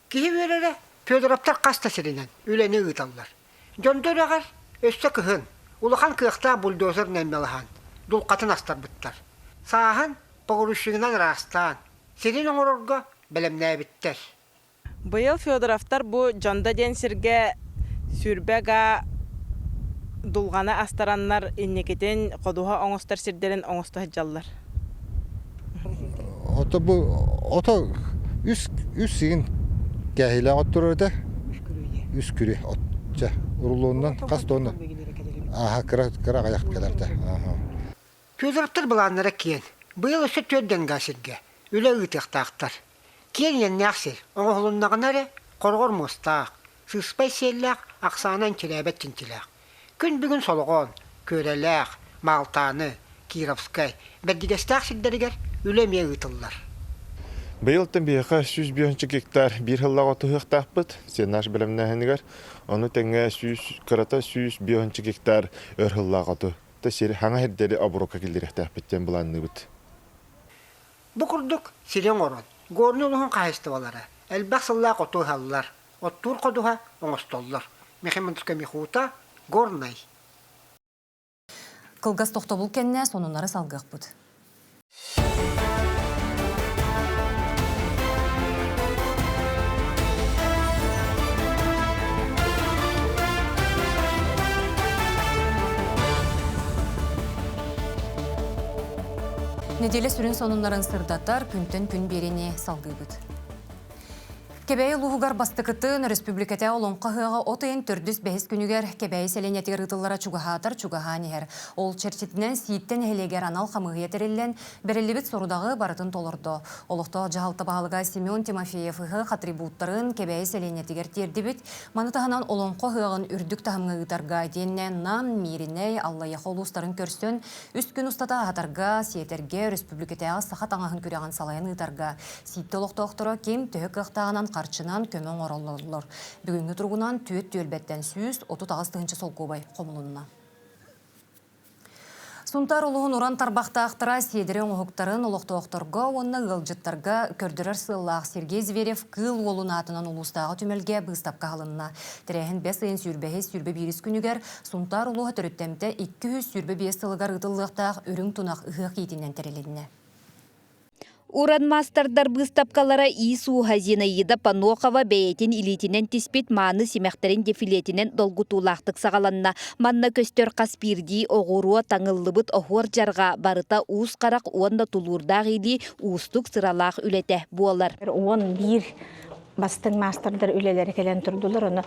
Киһи үөрэрэ Федоровтар хас да сиринэн үлэни ыыталлар. Дьондо үрэҕэр өссө кыһын улахан кыахтаах бульдозер наймылаһан дулҕатын астарбыттар. Сааһын погрузчигынан ыраастаан, сирин оҥорорго бэлэмнээбиттэр. Быйыл Федоровтар бу Дьондо диэн сиргэ сүүрбэ гаа дулҕаны астараннар инникитин ходуһа оҥостор сирдэрин оҥосто сылдьаллар. Ото бу ото үс үс сигин кээһилээх отторор этэ. Үс күрү от чэ урулуонунан хас тонна аха кыра кыра аҕыйах кэлэр этэ. Федоровтар былааннара киэҥ. Быйыл өссө түөрт дэнгаа сиргэ үлэ ыытыахтаахтар. Киэҥ иэннээх сир оҥоһулуннаҕына эрэ хороҕор муостаах. сыспай сиэллээх, ахсаана энчирээбэт чинчилээх. Күн бүгүн Солоҕоон, Күөрэлээх, Маалтааны, Кировскай, Бэрдигэстээх сирдэригэр үлэ эмиэ ыытыллар. Быйылтан биһиэхэ 105 гектар биир сыллаах отуһуохтаахпыт сенаж бэлэмнээһинигэр. Ону тэҥэ 100 кырата 105 гектар өр сыллаах оту та сири хаҥа сирдэри оборокка киллэриэхтээхпит диэн былаанныыбыт. Бу курдук сири оҥорон, Горнай улууһун хаһаайыстыбалара элбэх сыллаах оту ыһаллар, оттуур ходуһа оҥостоллор. Мехимонская Михута, Горнай. Кылгас тохтобул кэннэ сонуннары салгыахпыт. Неделя сүрүн сонуннарын сырдатар күнтэн күн биэриини салгыыбыт. Кэбээйи улууһугар бастакытын өрөспүүбүлүкэтэ Олоҥхо ыһыаҕа от ыйын төрдүс бэһис күнүгэр Кэбээйи сэлиэнньэтигэр ыытыллара чугаһаатар чугаһаан иһэр. Ол чэрчитинэн Сииттэ нэһилиэгэр анал хамыыһыйа тэриллэн, бэриллибит сорудаҕы барытын толордо. Олохтоох дьаһалта баһылыга Семен Тимофеев ыһыах атрибуттарын Кэбээйи сэлиэнньэтигэр тиэрдибит. Маны таһынан Олоҥхо ыһыаҕын үрдүк таһымҥа ыытарга итиэннэ Нам, Мииринэй, Аллайыаха улуустарын көрсөн, үс күн устата аһатарга, сиэтэргэ, өрөспүүбүлүкэтээҕи саха таҥаһын күрэҕин салайан ыытарга Сииттэ олохтоохторо ким төһө кыахтааҕынан харчынан көмө оҥороллор. Бүгүҥҥү туругунан түөрт түөлбэттэн 138 тыһыынча солкуобай хомулунна. Сунтаар улууһун уран тарбахтаахтара сиэдэрэй оҥоһуктарын олохтоохторго уонна ыалдьыттарга көрдөрөр сыаллаах Сергей Зверев Кыыл Уолун аатынан улуустааҕы түмэлгэ быыстапка аһылынна. Тэрээһин бэс ыйын сүүрбэһис 21 күнүгэр Сунтаар улууһа төрүттэмтэ 225 сылыгар ыытыллыахтаах Үрүҥ тунах ыһыах иитинэн тэрилиннэ. Уран маастардар быыстапкалара иис-ууһа Зинаида Панохова бэйэтин илиитинэн тиспит мааны симэхтэрин дефилетинэн долгутуулаахтык саҕаланна. Манна көстөр хас биирдии оҕуруо, таҥыллыбыт оһуор дьарҕа барыта уус харах уонна тулуурдаах илии уустук сыралаах үлэтэ буолар. 11 бастыҥ маастардар үлэлэрэ кэлэн турдулар. Ону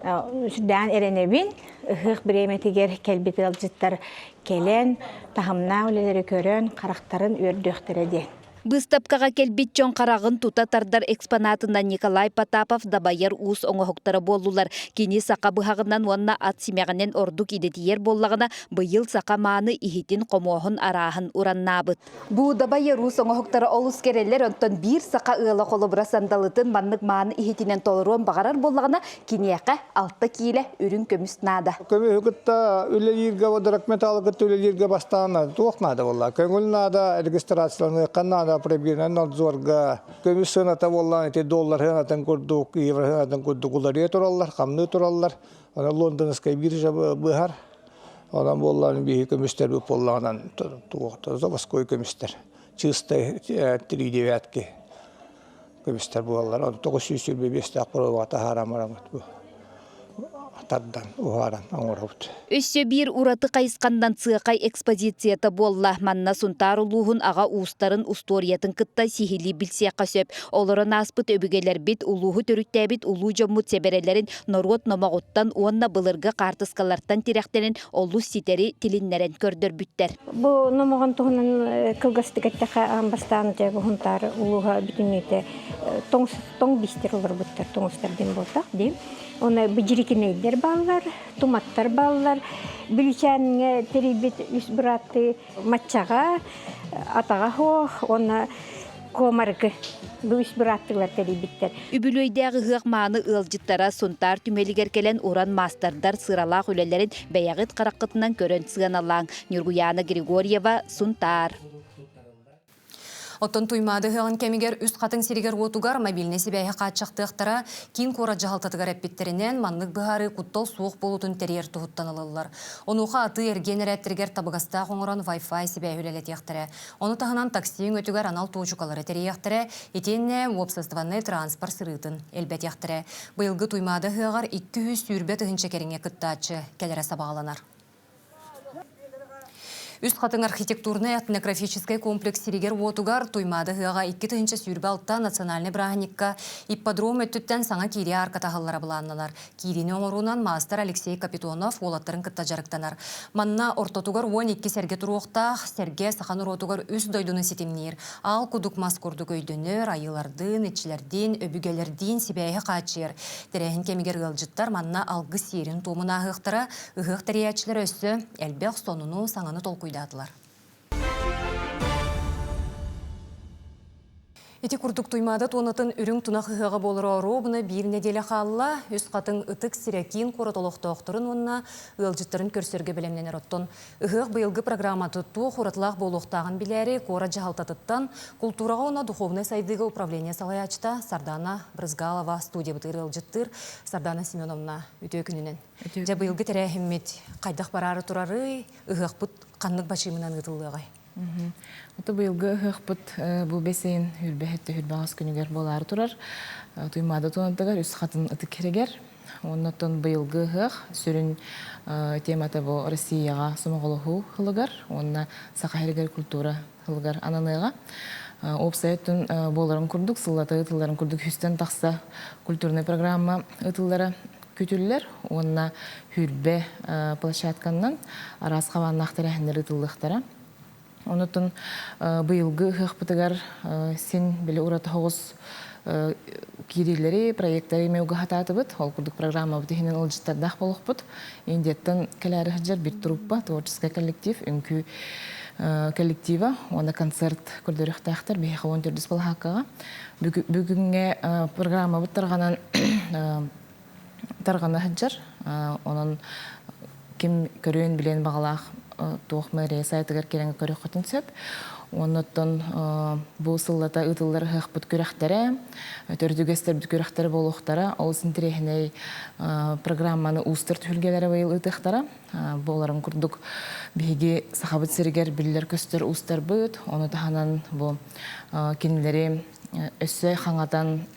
сүрдээн эрэнэбин. Ыһыах бириэмэтигэр кэлбит ыалдьыттар кэлэн, таһымнаах үлэлэри көрөн, харахтарын үөрдүөхтэрэ диэн. Быыстапкаҕа кэлбит дьон хараҕын тута тардар экспонатынан Николай Потапов дабайар уус оҥоһуктара буоллулар. Кини саха быһаҕынан уонна ат симэҕинэн ордук идэтийэр буоллаҕына, быйыл саха мааны иһитин-хомуоһун арааһын ураннаабыт. Бу дабайар уус оҥоһуктара олус кэрэлэр, онтон биир саха ыала холобура сандалытын маннык мааны иһитинэн толоруон баҕарар буоллаҕына, киниэхэ алта киилэ үрүҥ көмүс наада. Көмүһү кытта үлэлииргэ, драгметаллы кытта үлэлииргэ бастаан туох наада буолла? Көҥүл наада, регистрацияланыахха наада, пробирнай надзорга. Көмүс сыаната буоллаан ити доллар сыанатын курдук, евро сыанатын курдук уларыйа тураллар, хамныы тураллар. Аны лондонскай биржа быһар. Онон буоллаан биһи көмүстэрбит буоллаҕынан туохта заводской көмүстэр чистой три девятки көмүстэр буолаллар. Он 925 боруобаҕа таһааран бараммыт бу тардан уһааран оҥоробут. Өссө биир ураты хайысханнан сыахай экспозицията буолла. Манна Сунтаар улууһун аҕа уустарын устуоруйатын кытта сиһилии билсиэххэ сөп. Олорон ааспыт өбүгэлэрбит, улууһу төрүттээбит улуу дьоммут сэбэрэлэрин норуот номоҕуттан уонна былыргы хаартыскалартан тирэхтэнэн олус ситэри тилиннэрэн көрдөрбүттэр. Бу номоҕон туһунан кылгастык эттэххэ, аан бастаан дьэ бу Сунтаар улууһа бүтүннүүтэ тоҥ биистэр олорбуттар, тоҥустар диэн буолтах дии. Оны быдьирикинэйдэр бааллар, туматтар бааллар. Бүлүүчээҥҥэ тэрийбит үс бырааттыы Маччаҕа, атаҕа суох уонна Куомаргы бу үс бырааттыылар тэрийбиттэр. Үбүлүөйдээх ыһыах мааны ыалдьыттара Сунтаар түмэлигэр кэлэн уран маастардар сыралаах үлэлэрин бэйэҕит хараххытынан көрөн сыаналааҥ. Ньургуйаана Григорьева, Сунтаар. Оттон Туймаада ыһыаҕын кэмигэр Үс Хатыҥ сиригэр-уотугар мобильнай сибээһи хааччахтыахтара, киин куорат дьаһалтатыгар эппиттэринэн, маннык быһаарыы куттал суох буолуутун тэрийэр туһуттан ылыллар. Онуоха атыы-эргиэн эрээттэригэр табыгастаах оҥорон Wi-Fi сибээһи үлэлэтиэхтэрэ. Ону таһынан такси өҥөтүгэр анал туочукалары тэрийиэхтэрэ, итиэннэ уопсастыбаннай транспорт сырыытын элбэтиэхтэрэ. Быйылгы Туймаада ыһыаҕар 220 тыһыынча кэриҥэ кыттааччы кэлэрэ сабаҕаланар. Үс хатыҥ архитектурнай этнографическай комплекс сиригэр-уотугар Туймаада ыһыаҕа 2026 национальнай бырааһынньыкка ипподром өттүттэн саҥа киирии арката аһыллара былаанналар. Киириини оҥоруунан маастар Алексей Капитонов уолаттарын кытта дьарыктанар. Манна ортотугар 12 сэргэ туруохтаах, сэргэ саха норуотугар үс дойдуну ситимниир. Аал кудук мас курдук өйдөнөр, айыылардыын, иччилэрдиин, өбүгэлэрдиин сибээһи хааччыйар. Тэрээһин кэмигэр ыалдьыттар манна алгыс сиэрин-туомун ааһыахтара, Ыһыах тэрийээччилэрэ өссө элбэх сонуну, саҥаны толкуйдаатылар. Ити курдук Туймаада туонатын үрүҥ тунах ыһыаҕа буолара оруобуна биир нэдиэлэ хаалла. Үс хатыҥ ытык сирэ киин куорат олохтоохторун уонна ыалдьыттарын көрсөргө бэлэмнэнэр. Оттон ыһыах быйылгы программата туох уратылаах буолуохтааҕын билээри куорат дьаһалтатыттан култуураҕа уонна духовнай сайдыыга управление салайааччыта Сардана Брызгалова студиябытыгар ыалдьыттыыр. Сардана Семеновна, үтүө күнүнэн. Дьэ быйылгы тэрээһиммит хайдах бараары турарый, ыһыахпыт ханнык бачыымынан ыытыллыаҕай? Ото быйылгы ыһыахпыт бу бэс ыйын хүрбэһит хүрбэҕэс күнүгэр буолаары турар. Туймаада туонатыгар үс хатын ытык сиригэр. Оннуттан быйылгы ыһыах сүрүн темата бу Россияҕа сомоҕолоһуу сылыгар уонна Саха сиригэр культура сылыгар ананыаҕа. Уопсай өттүн буоларын курдук, сыллата ыытылларын курдук үстэн тахса культурнай программа ыытыллара күтүллэр уонна хүрбэ площадканнан араас хабааннаах тэрээһиннэр ыытыллыахтара. Онутун быйылгы ыһыахпытыгар син били ураты соҕус киириилэри, проекттары эмиэ угаһатаатыбыт. Ол курдук программабыт иһинэн ыалдьыттардаах буолуохпут. Индияттан кэлээри сылдьар бир труппа, творческай коллектив, үҥкүү коллектива уонна концерт көрдөрүөхтээхтэр биһиэхэ 14 балаһааккаҕа. Бүгүҥҥэ программабыт тарҕанан тарҕана сылдьар. Онон ким көрүөн билиэн баҕалаах туох мэрия сайтыгар киирэн көрүөххүтүн сөп. Оннуттан бу сыллата ыытыллар ыһыахпыт күрэхтэрэ, төрдүгэстэрбит күрэхтэрэ буолуохтара. Олус интэриэһинэй программаны уустар түһүлгэлэрэ быйыл ыытыахтара. Буоларын курдук биһиги Сахабыт сиригэр биллэр-көстөр уустарбыт, ону таһынан бу кинилэри өссө хаҥатан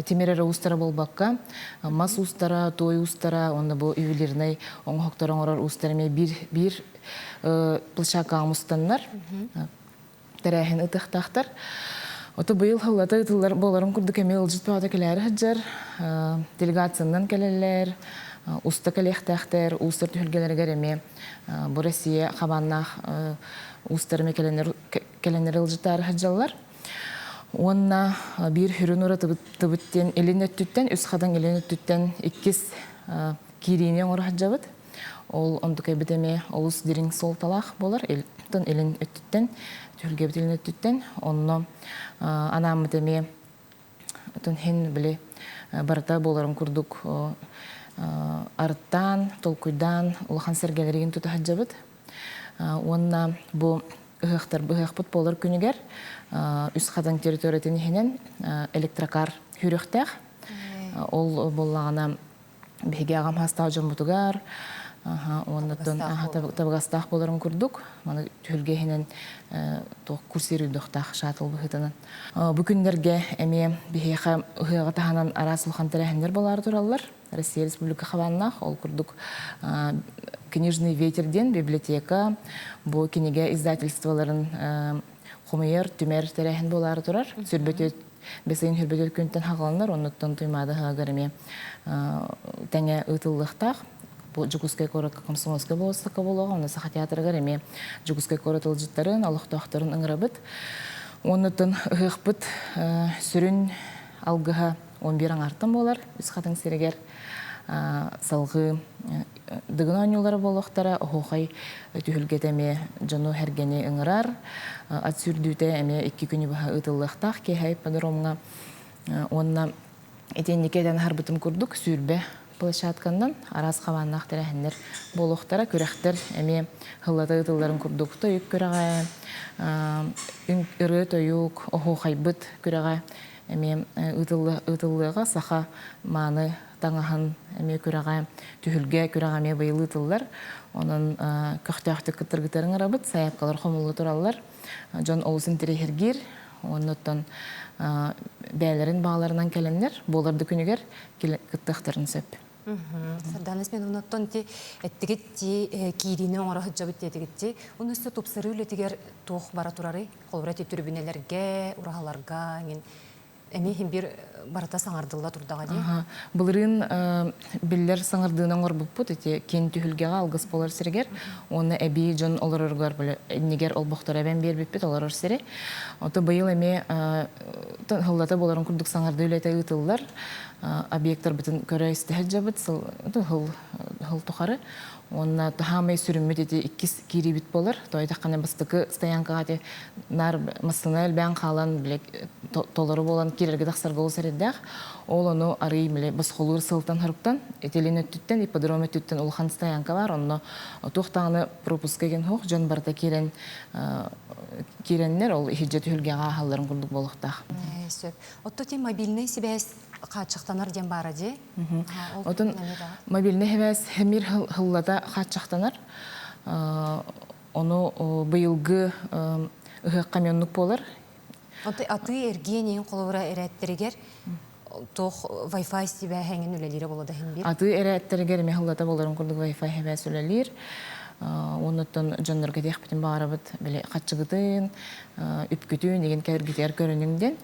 тимир эрэ уустара буолбакка, мас уустара, туой уустара уонна бу ювелирнай оҥоһуктары оҥорор уустар эмиэ биир биир площадкаҕа мустаннар тэрээһин ытыахтаахтар. Ото быйыл сыллата ыытыллар буоларын курдук эмиэ ыалдьыт бөҕөтө кэлээри сылдьар, делегациянан кэлэллэр, уста кэлиэхтээхтэр, уустар түһүлгэлэригэр эмиэ бу Россия хабааннаах уустар эмиэ кэлэннэр ыалдьыттаары сылдьаллар. Уонна биир сүрүн уратыбыт диэн илин өттүттэн, үс хатыҥ илин өттүттэн иккис киириини оҥоро сылдьабыт. Ол онтукайбыт эмиэ олус дириҥ суолталаах буолар. Илин илин өттүттэн, түһүлгэбит илин өттүттэн. Онно анааммыт эмиэ отон иһин били барыта буоларын курдук арыттаан, толкуйдаан улахан сэргэлэригин тута сылдьабыт. Уонна бу ыһыахтар ыһыахпыт буолар күнүгэр үс хатыҥ территориятын иһинэн электрокар сүүрүөхтээх. Ол буоллаҕына биһиги аҕам саастаах дьоммутугар уоннаттан табыгастаах буоларын курдук маны түһүлгэ иһинэн туох курсируйдуохтаах шаттл быһыытынан. Бу күннэргэ эмиэ биһиэхэ ыһыаҕы таһынан араас улахан тэрээһиннэр буолаары тураллар. Россия Республика хабааннаах, ол курдук Книжный ветер диэн библиотека бу кинигэ издательстволарын хомуйар, түмэр тэрээһин буолаары турар. Сүрбөтүөт бэс ыйын сүрбөтүөт күнтэн хаҕаланар, оннуттан Туймаада ыһыаҕар эмиэ тэҥэ ыытыллыахтаах. Бу Дьокуускай куоракка Комсомольскай болуоссакка буолуоҕа, онно Саха театрыгар эмиэ Дьокуускай куорат ыалдьыттарын, олохтоохторун ыҥырабыт. Оннуттан ыһыахпыт сүрүн алгыһа 11 аҥаартан буолар үс хатыҥ сиригэр салҕыы Дыгын оонньуулара буолуохтара, оһуохай түһүлгэтэ эмиэ дьону-сэргэни ыҥырар, ат сүүрдүүтэ эмиэ икки күнү быһа ыытыллыахтаах киэһэ ипподромҥа уонна итинники этэн аһарбытым курдук сүүрбэ площадканнан араас хабааннаах тэрээһиннэр буолуохтара, күрэхтэр эмиэ сыллата ыытылларын курдук тойук күрэҕэ, ырыа-тойук, оһуохайбыт күрэҕэ эмиэ ыытыллыаҕа саха мааны таҥаһын эмиэ күрэҕэ түһүлгэ күрэҕэ эмиэ быйыл ыытыллар. Онон көхтөөхтүк кыттаргытарын ыҥырабыт, сайаапкалар хомулла тураллар. Дьон олус интэриэһиргиир. Оннуттан бэйэлэрин баҕаларынан кэлэннэр, буолар да күнүгэр кыттыахтарын сөп. Сардана Семеновнаттан ти эттигит ти киириини оҥоро сылдьабыт диэтигит ти. Оны өссө тупсарыы үлэтигэр туох бара турарый? Холобура ти түрбүнэлэргэ, ураһаларга, эми иһин бир барыта саҥардылла турдаҕа дии. Былырыын биллэр саҥардыынан оҥорбуппут ити киин түһүлгэҕэ алгыс буолар сиригэр уонна эбии дьон олороругар иннигэр олбохтору эбэн биэрбиппит олорор сири. Ото быйыл эмиэ хыллата буоларын курдук саҥардыы үлэтэ ыытыллар. Объекттарбытын көрө-истэ сылдьабыт сыл сыл тухары. Уонна таһаамай сүрүммүт ити иккис киириибит буолар. Тоойдоххана бастакы стоянкаҕа ити наар массыына элбээн хаалан бile толору буолан киирэргэ тахсарга олус эрэйдээх. Ол ону арый бile босхолуур сылтан хоруктан итилин өттүттэн ипподром өттүттэн улахан стоянка бар. Онно туох даҕаны пропуска деген суох дьон барыта киирэн киирэннэр ол иһирдьэ түһүлгэҕэ ааһалларын курдук буолуохтаах. Сөп. Отто ти мобильный сибээс хааччахтанар диэн баара дии. Отон мобильный сибээс хэмир хыллата хааччахтанар. Ону быйылгы ыһыахха оннук буолар. Отой атыы эргиэн ең холобура эрэттэригэр туох Wi-Fi сибээһэҥин үлэлиирэ буола да иһин биир. Атыы эрээттэригэр эмиэ хыллата буоларын курдук Wi-Fi сибээс үлэлиир. Оннуттан дьоннорго диэхпитин баҕарабыт били хаччыгытын, үпкүтүн, игин кэргитигэр көрүнүҥ диэн.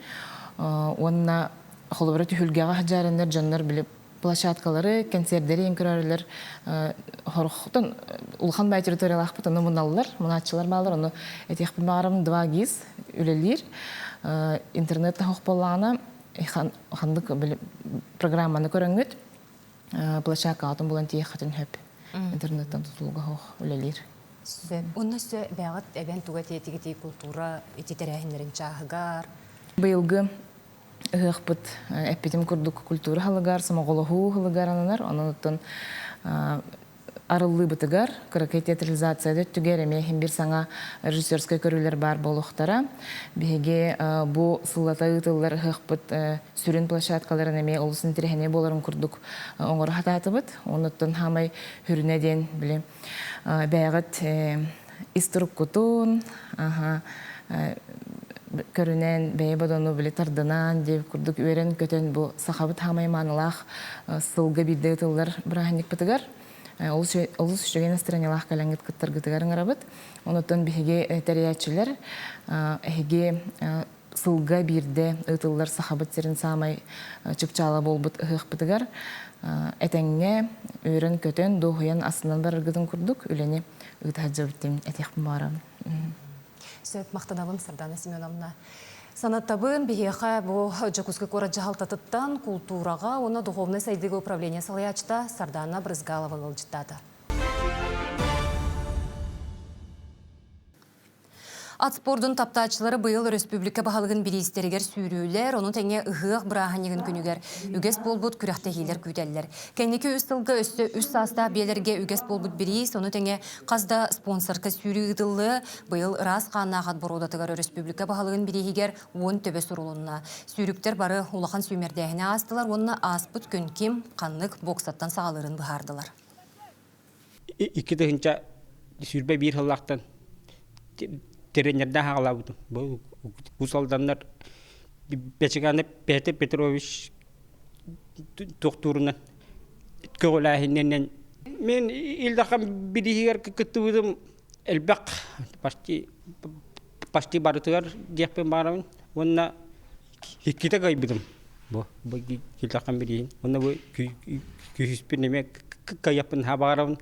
Уонна холобура түһүлгэҕэ сылдьаарыннар дьоннор били площадкалары, кэнсиэрдэри иһин көрөрүлэр хорохтон улахан бай территориялаахпыт, ону муналлар, мунааччылар баалар, ону этиэхпин баҕарабын, 2 ГИС үлэлиир. Интернет таһох буоллаҕына, ханнык программаны көрөҥҥүт, площадкаҕытын булан тиийэххитин сөп. Интернеттан тутулуга суох үлэлиир. Онно өссө бэҕэт эбэн туга тиэтигити култуура ити тэрээһиннэрин чааһыгар. Быйылгы ыһыахпыт эппитим курдук культура халыгар, сомоҕолоһуу халыгар ананар. Онон оттон арыллыыбытыгар кыракый театрализацияда өттүгэр эмиэ иһин бир саҥа режиссерскай көрүүлэр баар буолуохтара. Биһиги бу сыллата ыытыллар ыһыахпыт сүрүн площадкаларын эмиэ олус интэриэһинэй буоларын курдук оҥоро сатаатыбыт. Онуттан хаамай хүрүнэ диэн били бэйэҕит ис туруккутун көрүнэн бэйэ бодону били тардынан диэбит курдук үөрэн-көтөн бу сахабыт хаамай маанылаах сылга биирдэ ыытыллар бырааһынньыкпытыгар олус олус үчүгэй настроениялаах кэлэҥҥит кыттаргытыгар ыҥырабыт. Онуттан биһиги тэрийээччилэр эһиги сылга биирдэ ыытыллар Сахабыт сирин саамай чыпчаала буолбут ыһыахпытыгар этэҥҥэ үөрэн-көтөн, дуоһуйан астынан бараргытын курдук үлэни ыыта сылдьабыт этиэхпин баҕарабын. Сөп, махтанабын Сардана Семеновна. Санаттабын биһиэхэ бу Дьокуускай куорат дьаһалтатыттан култуураҕа уонна духовнай сайдыыга управление салайааччыта Сардана Брызгалова ыалдьыттаата. Ат спордун таптааччылары быйыл өрөспүүбүлүкэ баһылыгын бириистэригэр сүүрүүлэр, ону тэҥэ ыһыах бырааһынньыгын күнүгэр үгэс буолбут күрэхтэһиилэр күүтэллэр. Кэнники үс сылга өссө үс саастаах биэлэргэ үгэс буолбут бириис, ону тэҥэ хас да спонсорка сүүрүү ыытыллыа. Быйыл ыраас хааннаах ат боруодатыгар өрөспүүбүлүкэ баһылыгын бирииһигэр 10 төбө сурулунна. Сүүрүктэр бары улахан сүүмэрдээһини аастылар уонна ааспыт күн ким ханнык боксаттан саҕалыырын быһаардылар. 2021 сыллаахтан тренердээх аҕалаабытым. Бу Уус Алданнар Бэчиганы Петр Петрович туохтуурунан көҕүлээһиннэнэн мен Ил Дархан бирииһигэр кыттыбытым элбэх почти почти барытыгар диэхпин баарабын уонна иккитэ кыайбытым бу бу Ил Дархан бирииһин уонна бу күүһүспүн эмиэ кыайаппын баарабын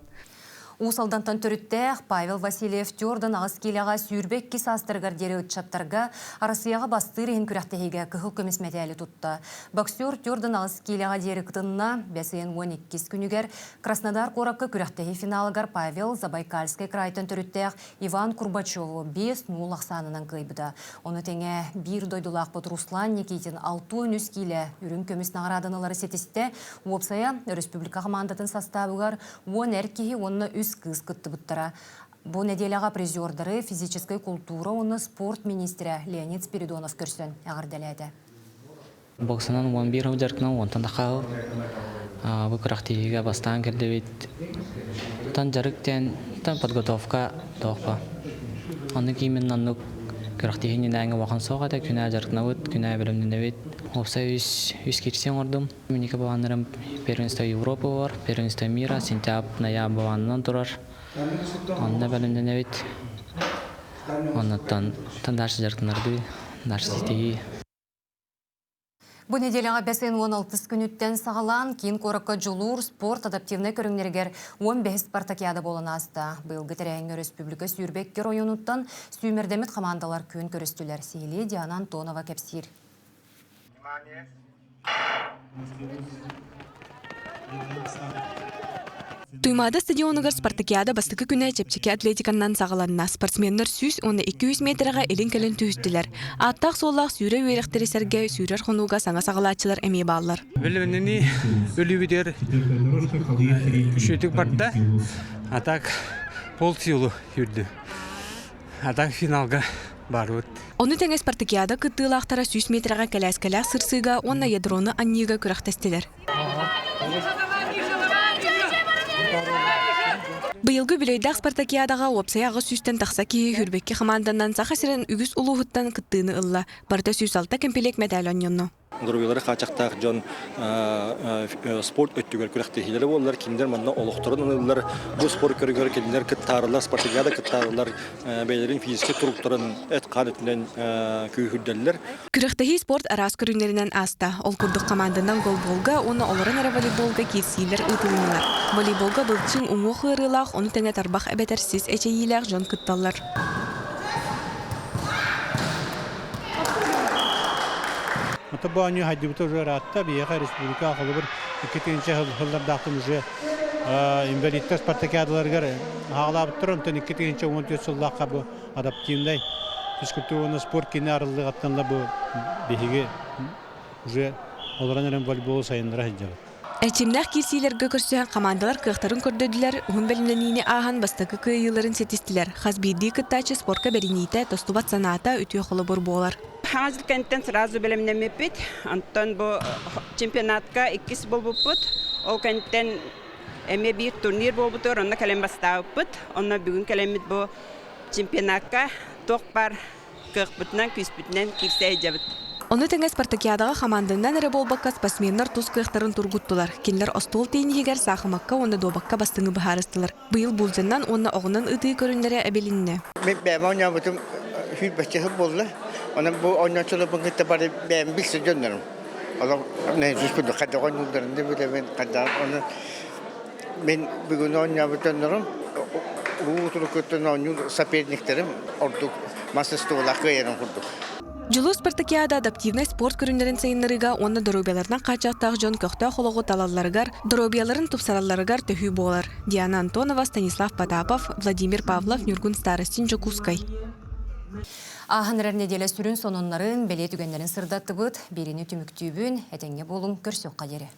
Уус Алдантан төрүттээх Павел Васильев Тёрдан аҕыс киилэҕэ 22 саастарыгар диэри ыччаттарга Арассыйаҕа бастыыр иһин күрэхтэһиигэ кыһыл көмүс мэтээли тутта. Боксер Тёрдан аҕыс киилэҕэ диэри кытынна. Бэс ыйын 12 күнүгэр Краснодар куоракка күрэхтэһии финалыгар Павел Забайкальскай крайтан төрүттээх Иван Курбачеву 5-0 ахсаанынан кыайбыта. Ону тэҥэ биир дойдулаахпыт Руслан Никитин 63 киилэ үрүҥ көмүс наҕарааданалары ситистэ. Уопсайа, республика хамаандатын састаабыгар 10 эр киһи уонна үс кыыс кыттыбыттара. Бу нэдиэлэҕэ призердары физическэй култуура уонна спорт министрэ Леонид Спиридонов көрсөн эҕэрдэлээтэ. Боксанан 11 дьарыктанан уонтан тахаал бу күрэхтэһиигэ бастаан кэллибит. Тан дьарык диэн тан подготовка тоохпа. Оннук именно оннук Күрэхтэһии иннинээҥи улахан суох этэ. Күнээ дьарыктанабыт, күнээ бэлэмнэнэбит. Уопсай үс, үс кирси оҥордум. Миники былааннарым первенство Европы бар, первенство мира, сентябрь, ноябрь былаанынан турар. Онно бэлэмнэнэбит. Оннуттан дальше дьарыктанардыы, дальше ситиһии. Бу нэдиэлэҕэ бэс ыйын 16 күнүттэн саҕалаан киин куоракка Дьулуур спорт адаптивнай көрүҥнэригэр 15 спартакиада буолан ааста. Быйылгы тэрээһиҥҥэ өрөспүүбүлүкэ 22 оройуонуттан сүүмэрдэммит хамаандалар күөн көрүстүлэр. Сиһилии Диана Антонова кэпсиир. Туймаада стадионугар спартакиада бастакы күнэ чэпчэки атлетиканнан саҕаланна. Спортсменнар 100 уонна 200 миэтэрэҕэ илин-кэлин түһүстүлэр. Ааттаах-суоллаах сүүрэ үөрэхтэри сэргэ сүүрэр хонууга саҥа саҕалааччылар эмиэ бааллар. Билимнини өлүүбүтүгэр үчүгдүк барда. А так полсилу үрдү. А так финалга барбыт. Ону тэҥэ спартакиада кыттыылаахтара 100 миэтэрэҕэ кэлээскэлээх сырсыыга уонна ядроны анньыыга күрэхтэстилэр. Быйылгы үбүлүөйдээх спартакиадаҕа уопсайа 800-тэн тахса киһи сүүрбэкки хамаанданан Саха сирин үгүс улууһуттан кыттыыны ылла. Барыта 106 кэмпилиэк мэтээл оонньонно. Доруобуйалара хааччахтаах дьон спорт өттүгэр күрэхтэһиилэрэ буоллар, кинилэр манна олохторун ылыллар, бу спорт көрүҥэр кинилэр кыттаарылар, спартакиада кыттаарылар, бэйэлэрин физическэй туруктарын эт-хаан өттүнэн күүһүрдэллэр. Күрэхтэһии спорт араас көрүҥнэринэн ааста. Ол курдук хамаанданан голболга уонна олорон эрэ волейболга киирсиилэр ыытылыннылар. Волейболга былчыҥ уҥуох ыарыылаах, ону тэҥэ тарбах эбэтэр сис эчэйиилээх дьон кытталлар. Ото бу оонньуу хайдыбыта уже ыраатта. Биһиэхэ республика холобур 2 тыһыынча сыллардаахтан уже инвалидтар спартакиадаларыгар хаалаабыттар. Онтон 2014 сыллаахха бу адаптивнай физкультура уонна спорт киинэ арыллыаҕыттан бу биһиги уже олорон эрэн волейболу сайыннара сылдьабыт. Эрчимнээх киирсиилэргэ көрсүһэн хамаандалар кыахтарын көрдөрдүлэр, уһун бэлэмнэниини ааһан бастакы кыайыыларын ситистилэр. Хас биирдии кыттааччы спорка бэриниитэ, тостубат санаата үтүө холобур буолар. Хаҥас кэнтэн сразу бэлэмнэммиппит. Онтон бу чемпионатка иккис буолбуппут. Ол кэнтэн эмиэ биир турнир буолбутугар онно кэлэн бастаабыппыт. Онно бүгүн кэлэммит бу чемпионакка туох баар кыахпытынан, күүспүтүнэн киирсэ сылдьабыт. Ону тэҥэ спартакиадаҕа хамаанданан эрэ буолбакка спортсменнар тус кыахтарын тургуттулар. Кинилэр остуол тенниһигэр, саахымакка уонна дуобакка бастыҥы быһаарыстылар. Быйыл булдьанан уонна оҕунан ытыы көрүҥнэрэ эбилиннэ. Мин бэйэм оонньообутум сүүрбэччэ сыл буолла. Онон бу оонньооччуларбын кытта бары бэйэм билсэр дьоннорум. Олох наизусть курдук хайдах оонньуулларын да билэбин, хайдах ону мин бүгүн оонньообут дьоннорум уу турукуттан оонньуур соперниктерим ордук мастерстволаах кыайарын курдук. Дьулус спартакиада адаптивнай спорт көрүҥнэрин сайыннарыыга уонна доруобуйаларынан хааччахтаах дьон көхтөөх олоҕу талалларыгар, доруобуйаларын тупсаралларыгар төһүү буолар. Диана Антонова, Станислав Потапов, Владимир Павлов, Ньургун Старостин, Дьокуускай. Ааһан эрэр нэдиэлэ сүрүн сонуннарын, бэлиэ түгэннэрин сырдаттыбыт. Биэриини түмүктүүбүн, этэҥҥэ буолуҥ, көрсүөххэ диэри.